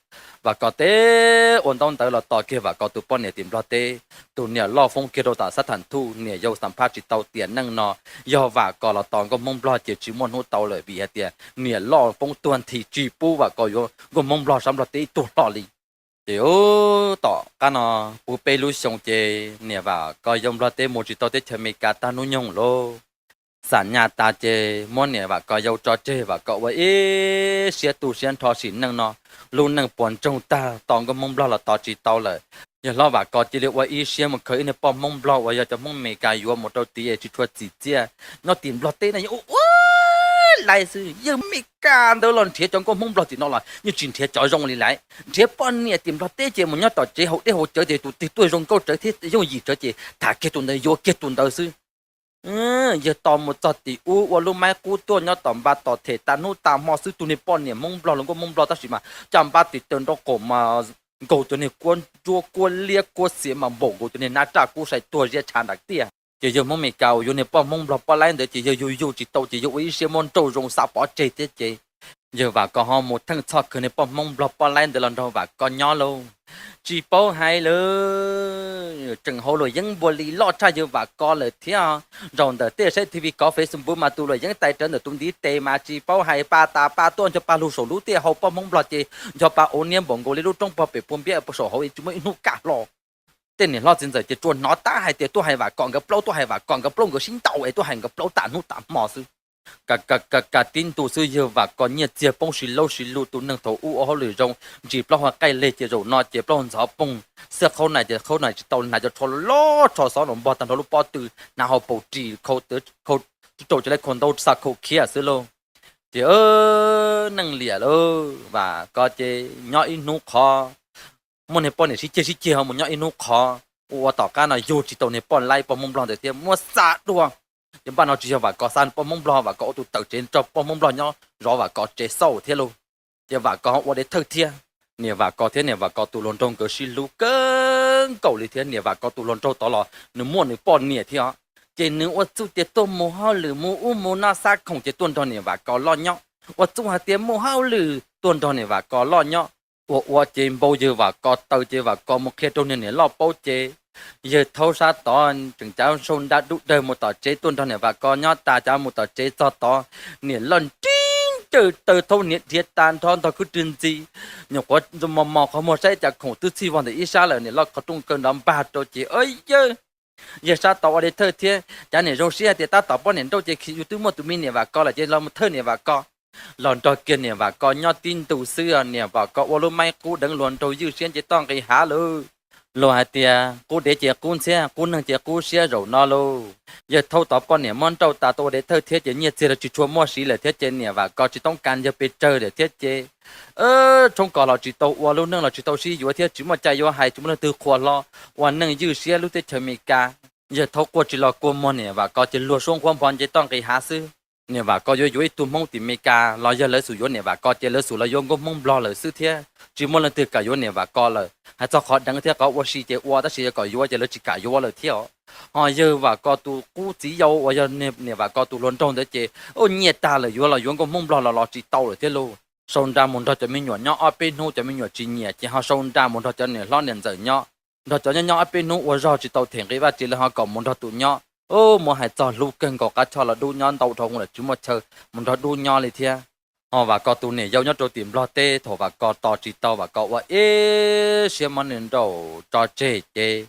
Vam Kos teb ua ntaub ntawv los tos kiag Vam Kos tus poj niam tim Nplog teb, tus niam loj foob kiag rau tom xab tham thuj, niam yau xam phaj tsis tau tiam neej no yog Vam Kos los tos nkauj Hmoob Nplog ces tsis muaj hnub tau lawm vim hais tias niam loj foob tuag nthi tsis pub Vam Kos yuav nkauj Hmoob Nplog sab Nplog teb ib tug hlo li. Ces ub tom qab no puv peb lub xyoo ces niam Vam Kos yau Nplog teb mus tsis tau teb chaws Amelikas tag hnub nyoog lauj. Xam nyas tas ces muab niam Vam Kos yau tso tseg, Vam Kos ua ib siab tu siab nrho sim neej no lub neej puas ntsoog tag, tos nkauj Hmoob Nplog los tos tsis tau lawm. Yawg hlob Vam Kos cia li ua ib siab mus khaws ib niag poj Hmoob Nplog uas yog cov Hmoob Amelikas yuav mus rau tid es tsis tshua txim txiaj. Nyob tim Nplog teb no yeej ua ua laib xwb, yawg Amelikas ntawd los nrhiav cov nkauj Hmoob Nplog tim no los yeej tsis nrhiav cov zoo li lawm, nrhiav poj niam tim Nplog teb ces mus nyob tom tsev haus dej haus cawv ces tus twg tuaj zoo nkauj tsawv thiab yooj yim tsawv ces tham kiag tus ntawd yuav kiag tus ntawd xwb. Yawg tos mus txog tim ub ua lub maib qub tuaj nyob tom npab tom them tas hnub tas hmo xwb, tus niag poj niam Hmoob Nplog los nkauj Hmoob Nplog tab sis mas caj npab tim taw nraub qaum mas nkaug cov niag kuab ntsuab kuab liab kuab xiav mas npaum nkaus cov niag nab raj kub sai tuag ziab tshav nram tiaj. Ces yawg Hmoob Amelikas uas yuav niag poj Hmoob Nplog poj laib ntawd ces yawg yug yug tsis tau ces yawg ua ib siab muab nrauj zoo xa pov tseg thiab ces yawg Vam Kos ho mus theej txhoj khaws niag poj Hmoob Nplog poj laib ntawd los nrog Vam Kos nyob lauj. Tsis paub hais lawm, tseem haus luam yeeb npua li loj tshaj yawg Vam Kos lawm thiab. Zaum ntawm tej saib T V kov Facebook mas tus luam yeeb tais rawv ntawm tus ntiv tes mas tsis paub hais, pa tas pa tuaj nco pa lug saum lub tiaj haus poj Hmoob Nplog ces nco pa ua niab npaum nkaus li lub roob pog pem puag npiab saum hauv tsis muaj ib hnub kaj hlo. Tej niam hlob txiv ntxawm ces tsuas hnov tab hais tias tuaj hais Vam Kos nkawd plaub, tuaj hais Vam Kos nkawd plaub, nkawd sib ntaus es tuaj hais nkawd plaub tas hnub tas hmo xwb. Ka ka ka tib ntus xwb yawg Vam Kos nyiaj txiag poob si laub si lug, tus neeg thaum ub ua hauj lwm zoo ntsis plaub hau qaij leg ces zaum no ces plaub hau ntxhov poog, xwb qhaub nais ces qhaub nais tsis tau hnav, cov rho loj rho xov los npog tag nrho lub pob tw, hnav hauv paus ris khau, khau raum cov le khau ntaub xa khau khiab xwb lauj. Ces neej liam lauj, Vam Kos ces nyob ib hnub qhov, muaj niag poj niam sib ceg sib ceg ho mus nyob ib hnub qhov, ua ua tom qab no yug tsis tau niag poj laib poj Hmoob Nplog ntawd thiab muab xa dua. Ces npaj no tsis yog Vam Kos xa poj Hmoob Nplog, Vam Kos ua tus tawm tsev nrog poj Hmoob Nplog nyob zov Vam Kos tsev xauj thiab lauj. Ces Vam Kos ho ua dej thawj thiab. Niam Vam Kos thiab niam Vam Kos tus hluas nraug nkawd sib hlub kawg nkaus li thiab. Niam Vam Kos tus hluas nraug tod los nws muaj nws poj niam thiab os, ces nws ua txuj tias tuaj mus hauj lwm mus ub mus no xa khoom ces tuaj nrog niam Vam Kos loj nyob. Ua txuj hais tias mus hauj lwm tuaj nrog niam Vam Kos loj nyob. Ua ua ces npau yawg Vam Kos taws ces Vam Kos mus qhia rau niag niam loj paub ces yawg thaub sab tod tseem cav sau nra dub dawg mus tom tsev tuaj nrog niam Vam Kos nyob tas, cav mus tom tsev txog tod, niam loj nrib ncaws taw thaub hniav dhia tas nrho ntog khwb rwg ntxi, nyuam qhuav mos mos qhov muag saib cas khoom twb txhij vog ntawm ib sab lawm, niam loj qhov rooj kaw nrov npag rau ces yawg, yawg sab tod ua dej thawj thiab, cav niam zoo siab hais tias tab tom poj niam nrauj ces yus twb muaj tus me niam Vam Kos lawm ces los mus thawj niam Vam Kos. los nrog kiag niam Vam Kos nyob tib ntus xwb, niam Vam Kos ua lub maib qub deev luag nraug ywj siab nce toj nqis hav lawm. Luag hais tias qub dev ces qub ntxhiab, qub neeg ces qub siab zaum no lauj. Yawg Thaub tod poj niam muab nrauj tas tau ua dev thawj thiab ces nyiaj txiag los tsis tshua muaj siv lawm thiab ces niam Vam Kos tsis toob kas yawg pes tsawg lawm thiab ces tshoob kos los tsis tau ua, lub neej los tsis tau sib yuav thiab tsis muaj cai yuav hais, tsis muaj leej twg qhuas hlo, ua neej ywj siab lub teb chaws Amelikas. Yawg Thaub quaj tsis los kua muag, niam Vam Kos ces luag suab nquab npho nce toj nqis hav xwb. Niam Vam Kos yuav yuav ib tug Hmoob tim Amelikas los yog lawv xub yuav niam Vam Kos ces lawv xub los yuav nkauj Hmoob Nplog lawm xwb thiab tsis muaj leej twg kam yuav niam Vam Kos lawm. Hais txog qhov deev thiab qhov ua si ces ua tab sis yog kom yuav ces lawv tsis kam yuav lawm thiab os. Ho yawg Vam Kos tus qub txiv yau uas yog niam Vam Kos tus hluas nraug ntawd ces ua nyiaj tag lawm, yuav los yuav nkauj Hmoob Nplog los los tsis tau lawm thiab lauj. Sau nra mus nrog cov me nyuam nyob ob peb hnub, cov me nyuam tsis nyiam ces ho sau nra mus nrog cov niam hlob niam ntxawm nyob. Nrog cov nyob nyob ob peb hnub ua zog tsis tau them nqi vaj tsev lawv ho kom mus nrog tus nyob. Ub, muab hais txog hlub kawg nkaus, qab choj los dub nyob ntau dhau hwv lawm tsis muaj chaw mus nrog dub nyob li thiab. Ho Vam Kos tus niam yau nyob rau tim Nplog teb, thaum Vam Kos tos tsis tau Vam Kos ua ib siab muab nws nrauj tso tseg ces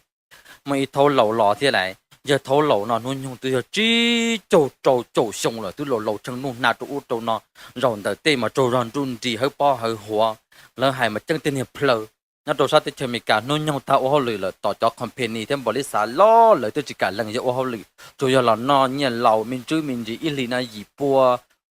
muaj ib Thaub laus los thiab lawm. Yawg Thaub laus no hnub nyoog twb yog tsib caug rau caum xyoo lawm, twb laus laus tsheej nuj hnav rau ub rau no, zaum ntawm tej mas tsaug zog nruj nris hawb pob hawb huav. Lawv hais mas ceeb tiag niag plhaw. Nyob rau sab teb chaws Amelikas hnub nyoog tag ua hauj lwm lawm tom cov company thiab npaum li xav los lawv twb tsis kam lees yawg ua hauj lwm, tsuas yog los noj nyiaj laus me ntsis me ntsis ib hlis no yim pua,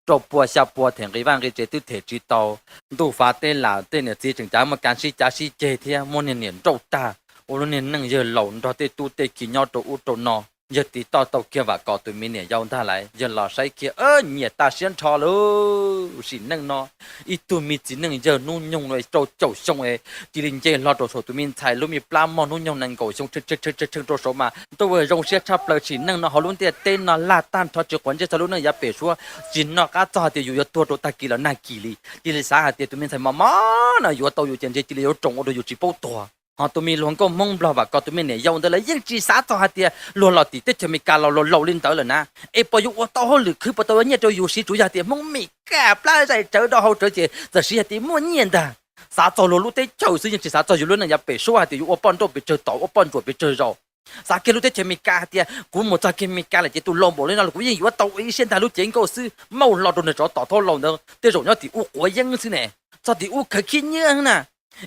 rau pua xya pua them nqi vaj nqi tsev twb them tsis tau. Ntuj fav teb lam tej niam txiv tseem cav muaj kav sib cav sib ceg thiab muab niag niam nrauj tag, ua lub niag neej yawg laus nrog tej tub tej ki nyob rau ub rau no. Yawg tiv toj tau kiag Vam Kos tus me niam yau ntag lawm, yawg los saib kiag nyiam tas siab nrho lawm. Sim neej no ib tug me txiv neej yawg hnub nyoog rau caum xyoo es cia li nce hlo rau saum tus me ntxhais lub me plab mog hnub nyoog nees nkaum xyoo tshee tshee rau saud mas ntuj zoo siab tshaj plaws. Sim neej no hauv lub ntiaj teb no laj tag nrho tsis quav ntsej txog lub neej yav pem suab, tsis noj qab txog hais tias yus yuav tuag rau tag kis los nag kis li, cia li xav hais tias tus me ntxhais mos mos no yuav tau yus ces ntshe cia li yuav roos ua rau yus tsis paub tuag. Ho tus me hluas nkauj Hmoob Nplog Vam Kos tus me niam yau ntawd lawv yeej tsis xav txog hais tias luag los tim teb chaws Amelikas los laus laus li ntawd lawm na, es puas yuav ua tau hauj lwm khwv puas tau ua nyiaj rau yus siv, tsuas yog hais tias Hmoob Mes Kas plab zais tsawv do hau tsawv ces txawm siv hais tias muaj nyiaj ntag. Xav txog luag lub teb chaws xwb, yeej tsis xav txog yus lub neej yav pem suab hais tias yuav ua poj nrauj pes tsawg tom, ua poj ntsuam pes tsawg zaus. Xav kiag lub teb chaws Amelikas hais tias kuv mus txog kiag Amelikas lawm ces tus laus npaum li no los kuv yeej yuav tau ua ib siab ntag lub cev nkauj xwb, maum hlo rau nws tsov tom thauj laus ntawd tej zaum nyob tim ub quav yeeb xwb ne, txog tim ub khawv khib nyiab na.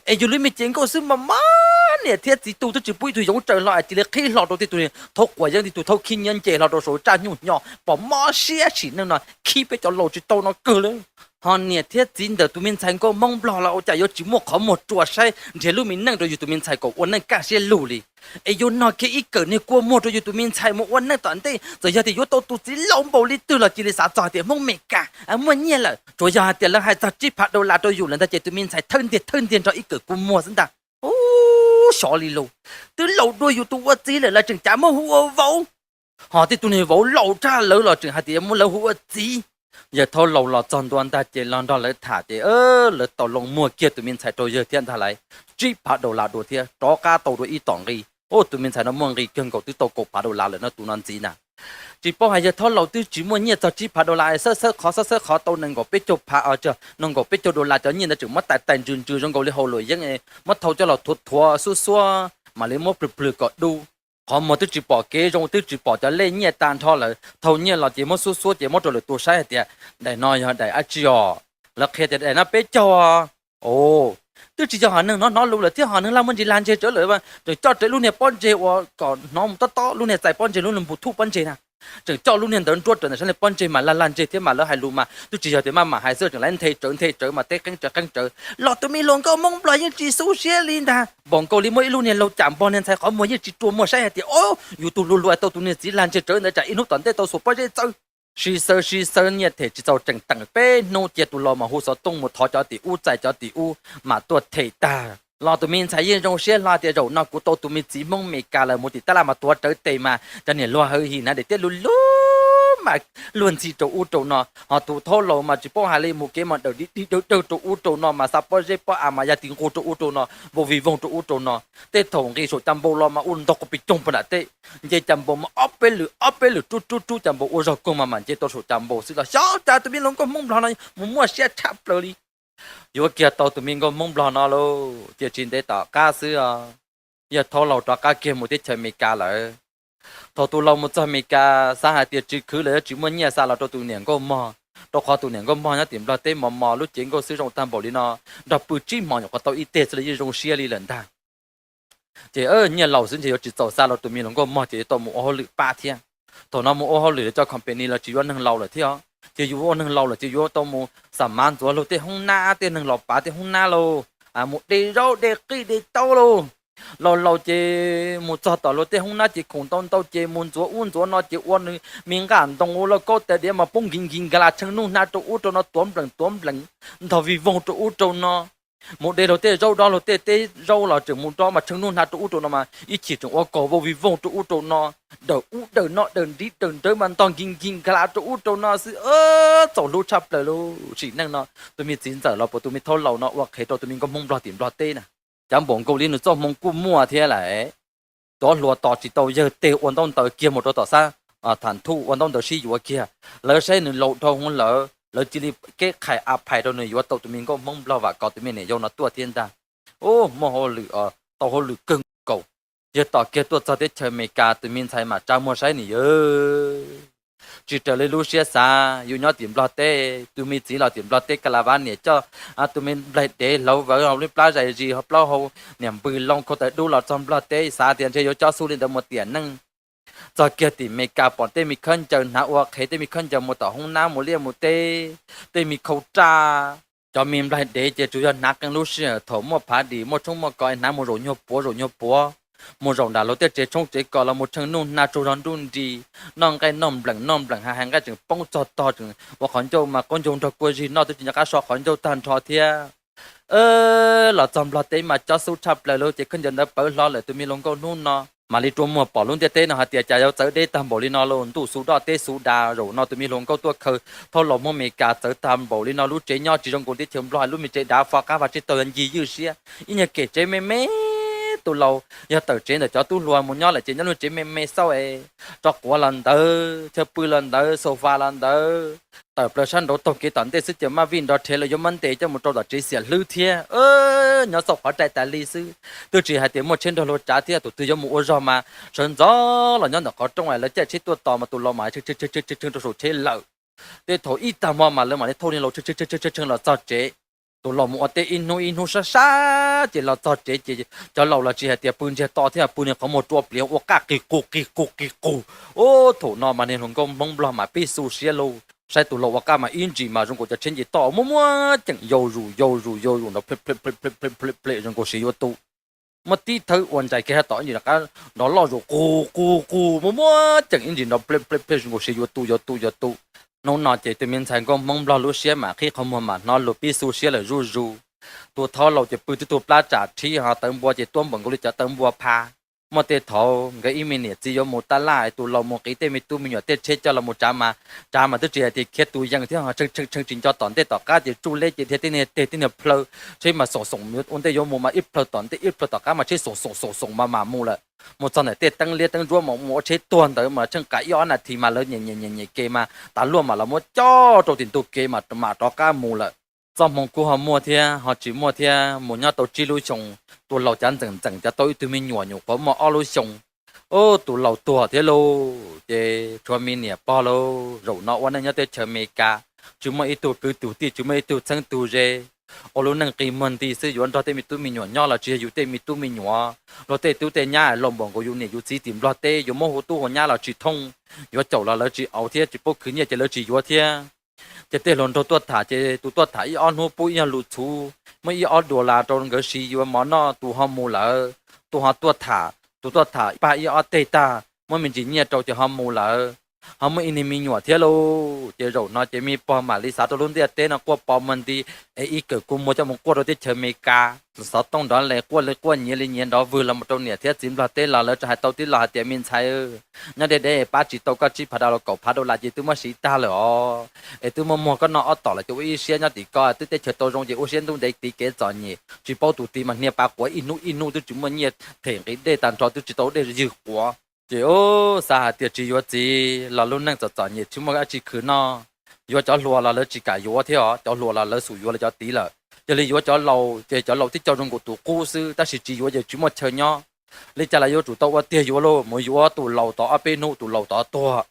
Es yus lub me cev nkauj xwb mas mas niam thiab txiv tug twb tsis pub ib tug yoov tsaws hlo es cia li qhib hlo rau tej tug thaub quav yeeb, tej tug thaub khib nyiab nce hlo rau saum tsaj nyuj hnyo pom mob siab. Sim neej no khib peb cov laus tsis tau no kawg li. Ho niam thiab txiv ntawm tus me ntxhais nkauj Hmoob Nplog los ua cas yuav tsis muaj qhov muag rua saib nrhiav lub me neej rau yus tus me ntxhais kom ua neej kaj siab lug li. Es yuav nog kiag ib kawm niag kua muag rau yus tus me ntxhais mus ua neej tom ntej, txawm yog tias yuav tau tus txiv laus npaum li twg los cia li xav txog hais tias Hmoob Mes Kas muaj nyiaj lawm, tsuas yog hais tias lawv hais txog tsib phav dollar rau yus lawm ntag ces tus me ntxhais thawj ntiag thawj ntiag nrog ib kawm kua muag xwb ntag. Ub, xyov li lauj, twb laus dua yus tus ua txiv lawm los tseem cav muab hu ua vauv. Ho tej tug niag vauv laus tshaj lawv los tseem hais tias muab lawv hu ua txiv. Yawg Thaub laus los txog ntua ntag ces los nrog lawv tham ces lawv tau loo muag kiag tus me ntxhais rau yawg thiab ntag lauj. Tsib phav dollar dua thiab rov qab tau dua ib tom nqi. Ub, tus me ntxhais no muaj nqi kawg nkaus, twb tau kaum phav dollar lawm no tus no ntxiv na. Tsis paub hais yawg Thaub laus twb tsis muaj nyiaj txog tsib phav dollar, xawb xawb qhov xawb xawb qhov tau nees nkaum peb caug phav, nees nkaum peb caug dollar cov nyiaj ntawd tseem muab tais tais ntsws ntsws zoo nkaus li hau luam yeeb, muab thau coj los thuav thuav xuab xuab mam li muab plhws plhws kom dub. Qhov muag twb tsis pom kev zoo, twb tsis pom cov lej nyiaj tag nrho lawm. Thau nyiaj los ces muab xuab xuab ces muab rau lwm tus saib hais tias daim no yog daim dab tsi os. Lawv qhia tias daim no peb caug. Os, twb tsis yog hom neeg hnov hnov lus lawm thiab, hom neeg lag muaj ntsis lag ntseg tsawv lawm, tseem coj rawv lub niag pob ntseg uas kom hnov mus tob tob, lub niag txais pob ntseg, lub niag npus thuj pob ntseg na. Tseem coj lub niag ntawd nruab rawv ntawm sab niag pob ntseg mas lag lag ntseg thiab mas lawv hais lus mas twb tsis yog tias maj mam hais xwb, tseem lawv nthe tsawv nthe tsawv mas teb qeeb tsawv qeeb tsawv los tus me hluas nkauj Hmoob Nplog yeej tsis xub siab li ntag. Npaum nkaus li muaj ib lub niag laug cam npog niag ntxhais qhov muag yeej tsis rua muag saib hais tias, o, yus tus hluas hluas tau tus niag txiv lag ntseg tsawv ntawd tsam ib hnub tom ntej tau xuas pob zeb txawb. Sib xawb sib xawb nyiaj them tsis txaus tseem teem peb hnub cia tus laus mas hu xov tooj mus thov cov tim ub txais cov tim ub mas tuaj them tag los tus me ntxhais yeej zoo siab hlo tias zaum no kuv tau tus me txiv Hmoob Mes Kas lawm, mus tim tab laj mas tuav rawv tes mas cov niam hluas hawv him hnav daim tiab lub lub mas luag ntxhi rau ub rau no, ho tus thaub laus mas tsis paub hais li, mus kev mas dawm dig dig dawg dawg rau ub rau no mas xa pob zeb pob av mas ya ti nqug rau ub rau no, vau vig voog rau ub rau no. Tej thaum nqis saum cas npau los mas ua ntog quas pis coog pag nram tej, nce cas npau mas ob peb lwm ob peb lwm rub rub rub cas npau ua zog koog mas mam nce tau saum cas npau xwb los xyov cas tus me hluas nkauj Hmoob Nplog no mus muaj siab tshaj plaws li. Yuav kiag tau tus me nkauj Hmoob Nplog no lauj, ces tsis ntev tom qab xwb os, yawg thaub laus rov qab kiag mus teb chaws Amelikas lawm. Thaum tus laus mus txog Amelikas xav hais tias tsis khwv lawm, yuav tsis muaj nyiaj xa los rau tus niam nkauj mog, Rau qhov tus niam nkauj mog nyob tim Nplog teb mos mos lub cev nkauj xwb zoo tag npaum li no, nrog pw tsib hmo nyuam qhuav tau ib teg xwb los yeej zoo siab li lawm ntag. Ces nyiaj laus xwb ntshe yuav tsis txaus xa los tus me hluas nkauj mog ces yuav tau mus ua hauj lwm pab thiab. Thaum no mus ua hauj lwm lawv cov company los tsis yuav neeg laus lawm thiab os. Ces yus ua neeg laus lawm ces yuav tau mus xam mav ntxuav luag tej hoob nab, tej neeg los pav tej hoob nab lauj, mus de zaub de qij de taub lauj. Laus laus ces mus txog tom luag tej hoob nab ces khoom ntau ntau ces mus ntxuav ub ntxuav no ces ua nws me nqaj ntoo ua lauj kaub tais diav mas poob nkig nkig nkag las tshee nuj hnav rau ub rau no tuav nplees tuav nplees, ntog vij voog rau ub rau no. Mus de luag tej zaub dob luag tej teb zaub los tseem mus dob mas tshee nuj hnav rau ub rau no mas ib chim tseem ua kaus vau vij voog rau ub rau no, dawm ub dawm no dawm ntiv dawm nrawv mas ntog nkig nkig nkag las rau ub rau no xwb. Txaus hlub tshaj plaws lauj. Sim neej no tus me txiv ntxawm los puas tus me thaub laus no ua qhev rau tus me nkauj Hmoob Nplog tim Nplog teb na. Cav npaum nkaus li nws txoj hmoo kuj muaj thiab lawm. Cov hluas tos tsis tau yawg teg ua ntaub ntawv kiag mus rau tom xab tham thuj ua ntaub ntawv sib yuav kiag. Lawv saib nws laus dhau hwv lawm, lawv cia li keb qhais a phais rau nws yuav tau tus me nkauj Hmoob Nplog Vam Kos tus me niam yau no tuaj thiab ntag. Ub, muaj hauj lwm, tau hauj lwm kawg nkaus. Yawg tos kiag tuaj txog teb chaws Amelikas tus me ntxhais mam tsa muag saib nws yawg. Tsis raws li lub siab xav, yus nyob tim Nplog teb, tus me txiv los tim Nplog teb ka la vab niam coj tus me nplaig dev hlauv vawv hauv lub plab zais zis hauv plaub hau, niam npws loo khau taws dub los txog Nplog teb xav tias ntshe yuav cob xub li ntawd mus tiam neej. Txog kiag tim Amelikas pom tej me khaub ncaws hnav ua qhev, tej me khaub ncaws mus tom hoob nab mus liaj mus teb, tej me khau raj. Cov me nplaig dev ces tsuas yog hnav qee lub sij hawm thaum muaj phav dis muaj tshoob muaj kos es hnav mus zaum nyuag puav zaum nyuag puav, mus zaum nram luag tej tsev tshoob tsev kos los mus tshee nuj hnav tsaug zog nruj nris, noj nqaij noj nplees noj nplees hais hais nqaij tseem poob txog tog tseem ua qhov ncauj mas qaub ncaug nrog kua zig noj twb tsis nco qab so qhov ncauj tag nrho thiab. Los txog Nplog teb mas cob xub tshaj plaws lauj, ces khaub ncaws ntawd pawv hlo lawm tus me hluas nkauj hnub no mam li rua muag pom lub ntiaj teb no hais tias cas yuav txawv deb tag npaum li no lauj, ntuj xu doj teb xu da. Zaum no tus me hluas nkauj tuaj khaws thauj laus Hmoob Amelikas txawv tag npaum li no, lub tsev nyob tsis zoo nkaus teb chaws Nplog, lub me tsev dav fo qab vaj tsib taug yog ncig ywj siab, ib nyuag kem tsev me me. Tus laus yog tawm tsev ntawm cov tub hluas mus nyob lawm ces nyob lub tsev me me xauj es, tso quav los ntawd, chaw pw los ntawd, sofa los ntawd, tawm plaws sab nraud taug kev tom ntej xwb ces maj vij nrov rhe los yuav muab ntes coj mus rau tom tsev xiam hlwb thiab. Nyob xauj qhov rai tas li xwb, twb tsis hais tias muaj tsheb nrog luag tsav thiab, tus twg yuav mus ua zog mas sawv ntxov los nyob ntawm qhov rooj es lawv caij tsheb tuaj tos mas tus laus mas tshee tshee tshee rau saum tsheb lawm. Tej thaum ib tag hmo mas lawv mam li thauj niag laus tshee tshee tshee los txog tsev. Tus laus mus ua teb ib hnub ib hnub sab sab ces los txog tsev ces cov laus los tsis hais tias pw ntsiag to thiab, pw niag qhov muag rua pliav ua qaj qis qus qis qus qis qus. Ub, thaum no mas niag hluas nkauj Hmoob Nplog mas pib xu siab lauj, saib tus laus ua qaj mas ib ntsis mas zoo nkaus cov tsheb nce toj muaj muab ceem yau zus yau zus yau zus nrov plhem plhem zoo nkaus siv yuav tu. Muab tib thawb ua ntsais kiag tom ib ntsis rov qab nrov loj zus qus qus qus muab muab ceem ib ntsis nrov plhem plhem zoo nkaus siv yuav tu yuav tu yuav tu. Hnub no ces tus me ntxhais nkauj Hmoob Nplog lub siab mas qhib qhov muag mas hnov luag pib xu siab lawm zuj zus. Tus thauj laus ces pw twb tug plab tsam rhib ho tawv npua ces tuab npaum nkaus li cov tawv npua pha. Muaj tej thaum nkawd ib me niam txiv yuav mus taj laj es tus laus mus qiv tej me tub me nyuam tej tsheb coj los mus tsav mas, tsav mas twb tsis hais tias khiav tus yees thiab ho tshee tshee tshee tsis nco tom ntej tom qab ces tsuj leb ces dhia tib niag teg tib niag plhaw, tsheb mas xoom xoom ua ntej yuav mus mas ib plhaw tom ntej ib plhaw tom qab mas tsheb xoom xoom xoom xoom mas mam mus lawm. Mus txog ntawm tej teeb liab teeb ntsuab mas mus ua tsheb tuag ntawd mas tsheej kav ib ob nas this mas lawv nyem nyem nyem nyem ke mas tav luaj mas los muab cob rau tim ntug kev mas mam rov qab mus lawm. Txoj hmoo kuj ho muaj thiab ho tsis muaj thiab, mus nyob tau tsib lub xyoo, tus laus cav ntxeem ntxeem cav tau ib tug me nyuam nyuam qhuav muaj ob lub xyoo. Ub, tus laus tuag thiab lauj, ces tshuav me niam pog lauj, zaum no ua neej nyob teb chaws Amelikas, tsis muaj ib tug kwv tug tij tsis muaj ib tug txheeb tug ze, ua lub neej qi muag nti xwb, yuav nrog tej me tub me nyuam nyob los tsis yog yus tej me tub me nyuam, luag tej tub tej nyab laus npaum nkaus yus niam yus txiv tim Nplog teb, yuav muab hu tub hu nyab los tsis thooj, yuav caum los lawv tsis auv thiab tsis paub khwv nyiaj ces lawv tsis yuav thiab. Ces tej hluas nraug tuaj tham ces tus tuaj tham ib ob hnub pub ib nyuag lus txhuv, muab ib ob dollar rau nkawd siv yuav mov noj, tus ho mus lawm. Tus ho tuaj tham, tus tuaj tham pab ib ob teg tag muab me ntsis nyiaj rau ces ho mus lawm. Ho muaj ib niag me nyuam thiab lauj, ces zaum no ces me pog mam li xav rau lub ntiaj teb no quaj pov muag nti, es ib kawm kua muag coj mus quaj rau teb chaws Amelikas. Xov tooj nrov les quaj li quaj nyiav li nyiav nrov vwg los mus rau niam thiab txiv Nplog teb los lawv tseem hais tau tib lo hais tias me ntxhais, nyob deb deb pab tsis tau koj tsib phav dollar kaum phav dollar ces twb muab siv tag lawm os, es twb muaj muag koj noj ob tom lawm ces ua ib siab nyob tim koj, twb teb chaws tau zoo ces ua siab ntub ntev tiv kev txom nyem, tsis paub tus tid mas hnia pav quav ib hnub ib hnub twb tsis muaj nyiaj them nqi dej tag nrho twb tsis tau dej ywg quav. Ces ub, xav hais tias tsis yuav txiv los lub neej txom txom nyem tsis muaj dab tsi khwv noj. Yuav cov hluas los lawv tsis kam yuav thiab os, cov hluas los lawv xum yuav lawv cov tid lawm. Yog li yuav cov laus ces cov laus twb coj zoo nkaus tus qub xwb, tab sis tsis yuav ces tsis muaj chaw nyob. Li cas los yuav tsum tau ua tiag yuav lauj, mus yuav tus laus tod ob peb hnub tus laus tod tuag,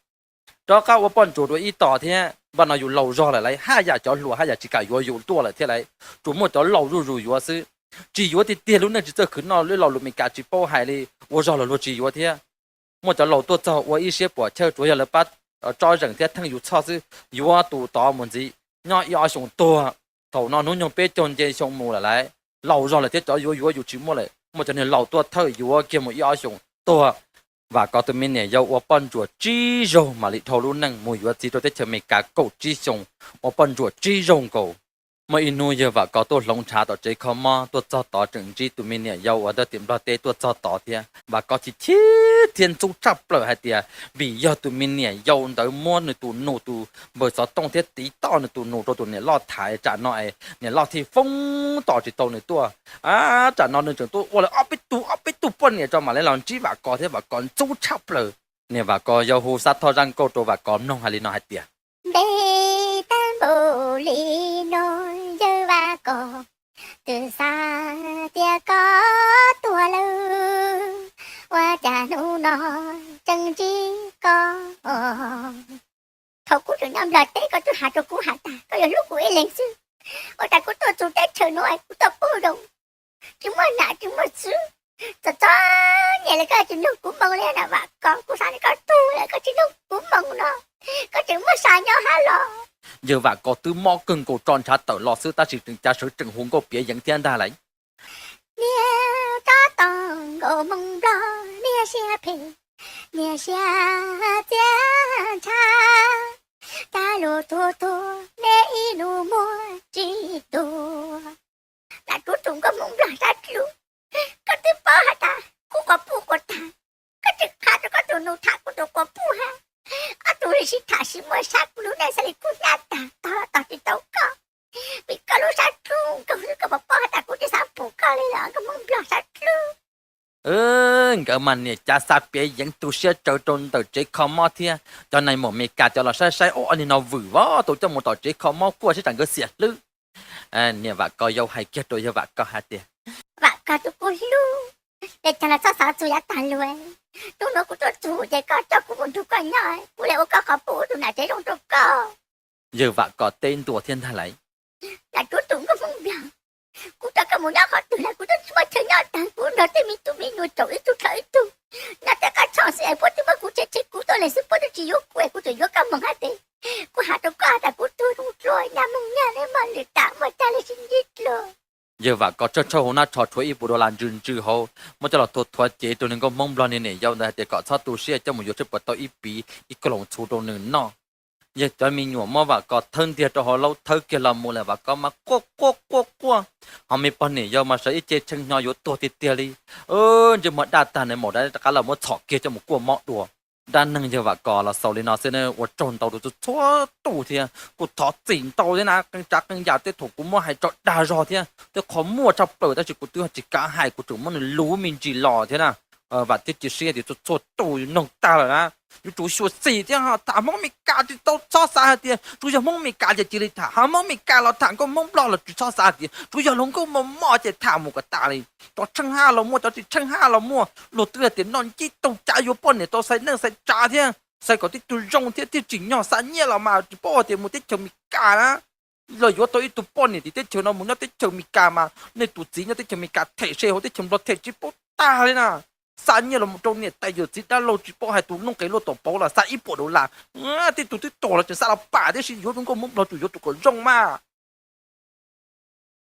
rov qab ua poj ntsuam dua ib tom thiab. Npaj no yus laus zog lawm lauj, haj yam cov hluas haj yam tsis kam yuav yus tuaj lawm thiab lauj, tsuas muaj cov laus zuj zus yuav xwb. Tsis yuav tiag tiag, lub neej tsis txawj khwv noj, lub laus lus Meskas tsis paub hais li, ua zog los luag tsis yuav thiab. Muaj cov laus tuaj txog ua ib siab puam chawj, tsuas yog lawv pab tsob zeem thiab theej yus txhoj xwb. Yuav tus tod mus ntxiv, nyob ib ob xyoos tuag, thaum no hnub nyoog peb caug nce xyoo mus lawm lauj, laus zog lawm thiab cov yuav yuav yus tsis muaj lawm. Muaj cov niag laus tuaj thawj yuav kiag mus ib ob xyoos tuag. Vam Kos tus me niam yau ua poj ntsuam tsib zaug mam li dhau lub neej mus yuav txiv rau teb chaws Amelikas kaum tsib xyoos, ua poj ntsuam tsib zaug nkaus. Muaj ib hnub yawg Vam Kos tuaj hloov ntshav tom tsev kho mob, tuaj txog tod tseem ntsib tus me niam yau uas ntawm tim Nplog teb tuaj txog tod thiab. Vam Kos chim chim thiab ntxub tshaj plaws hais tias vim yog tus me niam yau ntawd muab nws tus nus tus npawg xov tooj thiab tiv toj nws tus nus rau tus niam loj tham, tsam no es niam loj thiaj foob tos tsis tau nws tuaj. Tsam no nws tseem tuaj ua lawv ob peb tug ob peb tug poj niam tso mam li los ntsib Vam Kos thiab. Vam Kos ntxub tshaj plaws. Niam Vam Kos yau hu xab thoj zaj nkauj rau Vam Kos mloog hais li no hais tias: Ntev tag npaum li no, yawg Vam Kos, twb xav tias koj tuag lawm, ua cas hnub no tseem ntsib koj? Thaum kuv tseem nyob Nplog teb koj twb hais rau kuv hais tias koj yuav hlub kuv ib leeg xwb, ua cas kuv tuaj txog teb chaws no kuv tuaj poob zoo, tsis muaj nam tsis muaj txwv, txom txom nyem li, koj tsis mloog kuv moo li na Vam Kos. Kuv xav tias koj tuag lawm koj tsis mloog kuv moo no, koj tseem muaj sa nyob hab los? Yawg Vam Kos twb mob kawg nkaus tso ntshav tawm los xwb tab sis tseem cav sawv tsees hu nkauj piav yeev thiab ntag lauj. Niag tsob tau nkaus hmoob Nplog niag siab phem, niag siab txiaj ntsha, cas lus tuag tuag neb ib hnub muab tsis tuag. Lam rub tus nkauj hmoob Nplog sab dlub, koj twb paub hais tias kuv quas puj quas tag, koj tseem qha rau koj tus nus tham kuv tus quas puj hab. Ob tug li sib tham sib muaj sab kuv lub neej xav li kuv hnab tag tog los tog tsis tau koj, vim koj lub sab dlub nkaus xwb, koj puas paub hais tias kuv tsis xav pum koj li los nkauj hmoob Nplog sab dlub. Nkawd mas niam cav xa piav yeev tu siab tsawv rau ntawm tsev kho mob thiab. Cov nais maum Meskas cov los saib saib, ob niag no vwm vov tau coj mus tom tsev kho mob kuaj sib tsam nkawd xiam hlwb. Niam Vam Kos yau hais kiag rau yawg Vam Kos hais tias: Vam Kos tus kuv hlub, es cas los txhob xav txug yav tag lug. Hnub nuav kuv tuaj txug ces koj coj kuv mus nrug koj nyob, kuv le ua koj qhov puj ua tus nam tsev zoo rau koj. Yawg Vam Kos teb ntua thiab ntag lauj. Lam rub tus nkauj hmoob Nplog, kuv coj koj mus nyob qhov twg los kuv twb tsis muaj chaw nyob tag, kuv nrog tej me tub me nyuam tsaum ib tug dhau ib tug, nyob tej qab tshooj xwb es puab twb muab kuv tseg tseg kuv tuaj leeg xwb, puab twb tsis yuav kuv es kuv tseem yuav koj moog hab tes. Kuv has rau koj tas kuv tuag zoo dlua, nyaj moog nyaj neb mog, lwm tas muaj tag li sib ntsib dlua. Yawg Vam Kos tshawj tshawj hauv nab tsho tshuav ib puas dollar ntsws ntsws hauv, muab coj los thuav thuav cev rau nws nkauj hmoob Nplog niag niam yau ntawd hais tias kom txhob tu siab, coj mus yuav tshuaj puas tau ib piv ib koog loos txhuv rau nws noj. Yawg cov me nyuam muab Vam Kos thawb ntiag rau hauv laub thawb kiag los mus lawm, Vam Kos mas quaj quaj quaj quaj, ho me pog niam yau mas sawv ib ce tshee hnyo yuav tuag tiag tiag li. Ntsej muag daj tag nws maum rov qab los muab txhom kiag coj mus kuaj mob dua. Dab neeg yawg Vam Kos los xaus li no xwb, ua tsaug ntau rau txhua txhua tus thiab kuj thov txim ntau thiab na, qee tsav qee yam tej thaum kuv muab hais tso dag zog thiab tej qhov muaj tshaj plaws tab sis kuv twb tsis kav hais, kuv tseem muab nws luv me ntsis los thiab na. Vam thiab cia siab tias txhua txhua tus noog tag lawm na, yuav tsum xyuam xim thiab ho tham Hmoob Amelikas tsis tau txhob xav hais tias tsuas yog Hmoob Amelikas ces cia li tham, ho Hmoob Amelikas los tham nkauj Hmoob Nplog los tsis txhob xav hais tias tsuas yog hluas nkauj mos mos ces tham mus kom tas li. Cov tsheej haj los muaj, cov tsis tsheej haj los muaj, luag twb hais tias noj ncib taug cav yuav poj niam tau xaiv neej xaiv tsav thiab xaiv kom tib tug zoo thiab thiaj tsim nyog xa nyiaj los mas tsis paub hais tias mus teb chaws Amelikas na. Los yuav tau ib tug poj niam tim teb chaws no mus nyob teb chaws Amelikas mas nej tus txiv nyob teb chaws Amelikas them se hauv teb chaws Nplog them tsis paub tag li na. Xa nyiaj los mus rau niam tais yawm txiv dab laug tsis paub hais tus noob qes luaj tom pauv los xa ib puas dollar. Tej tug twb tuag los tseem xa los pam tib si, yuav tus nkauj Hmoob Nplog tsuas yuav tus kom zoo mas.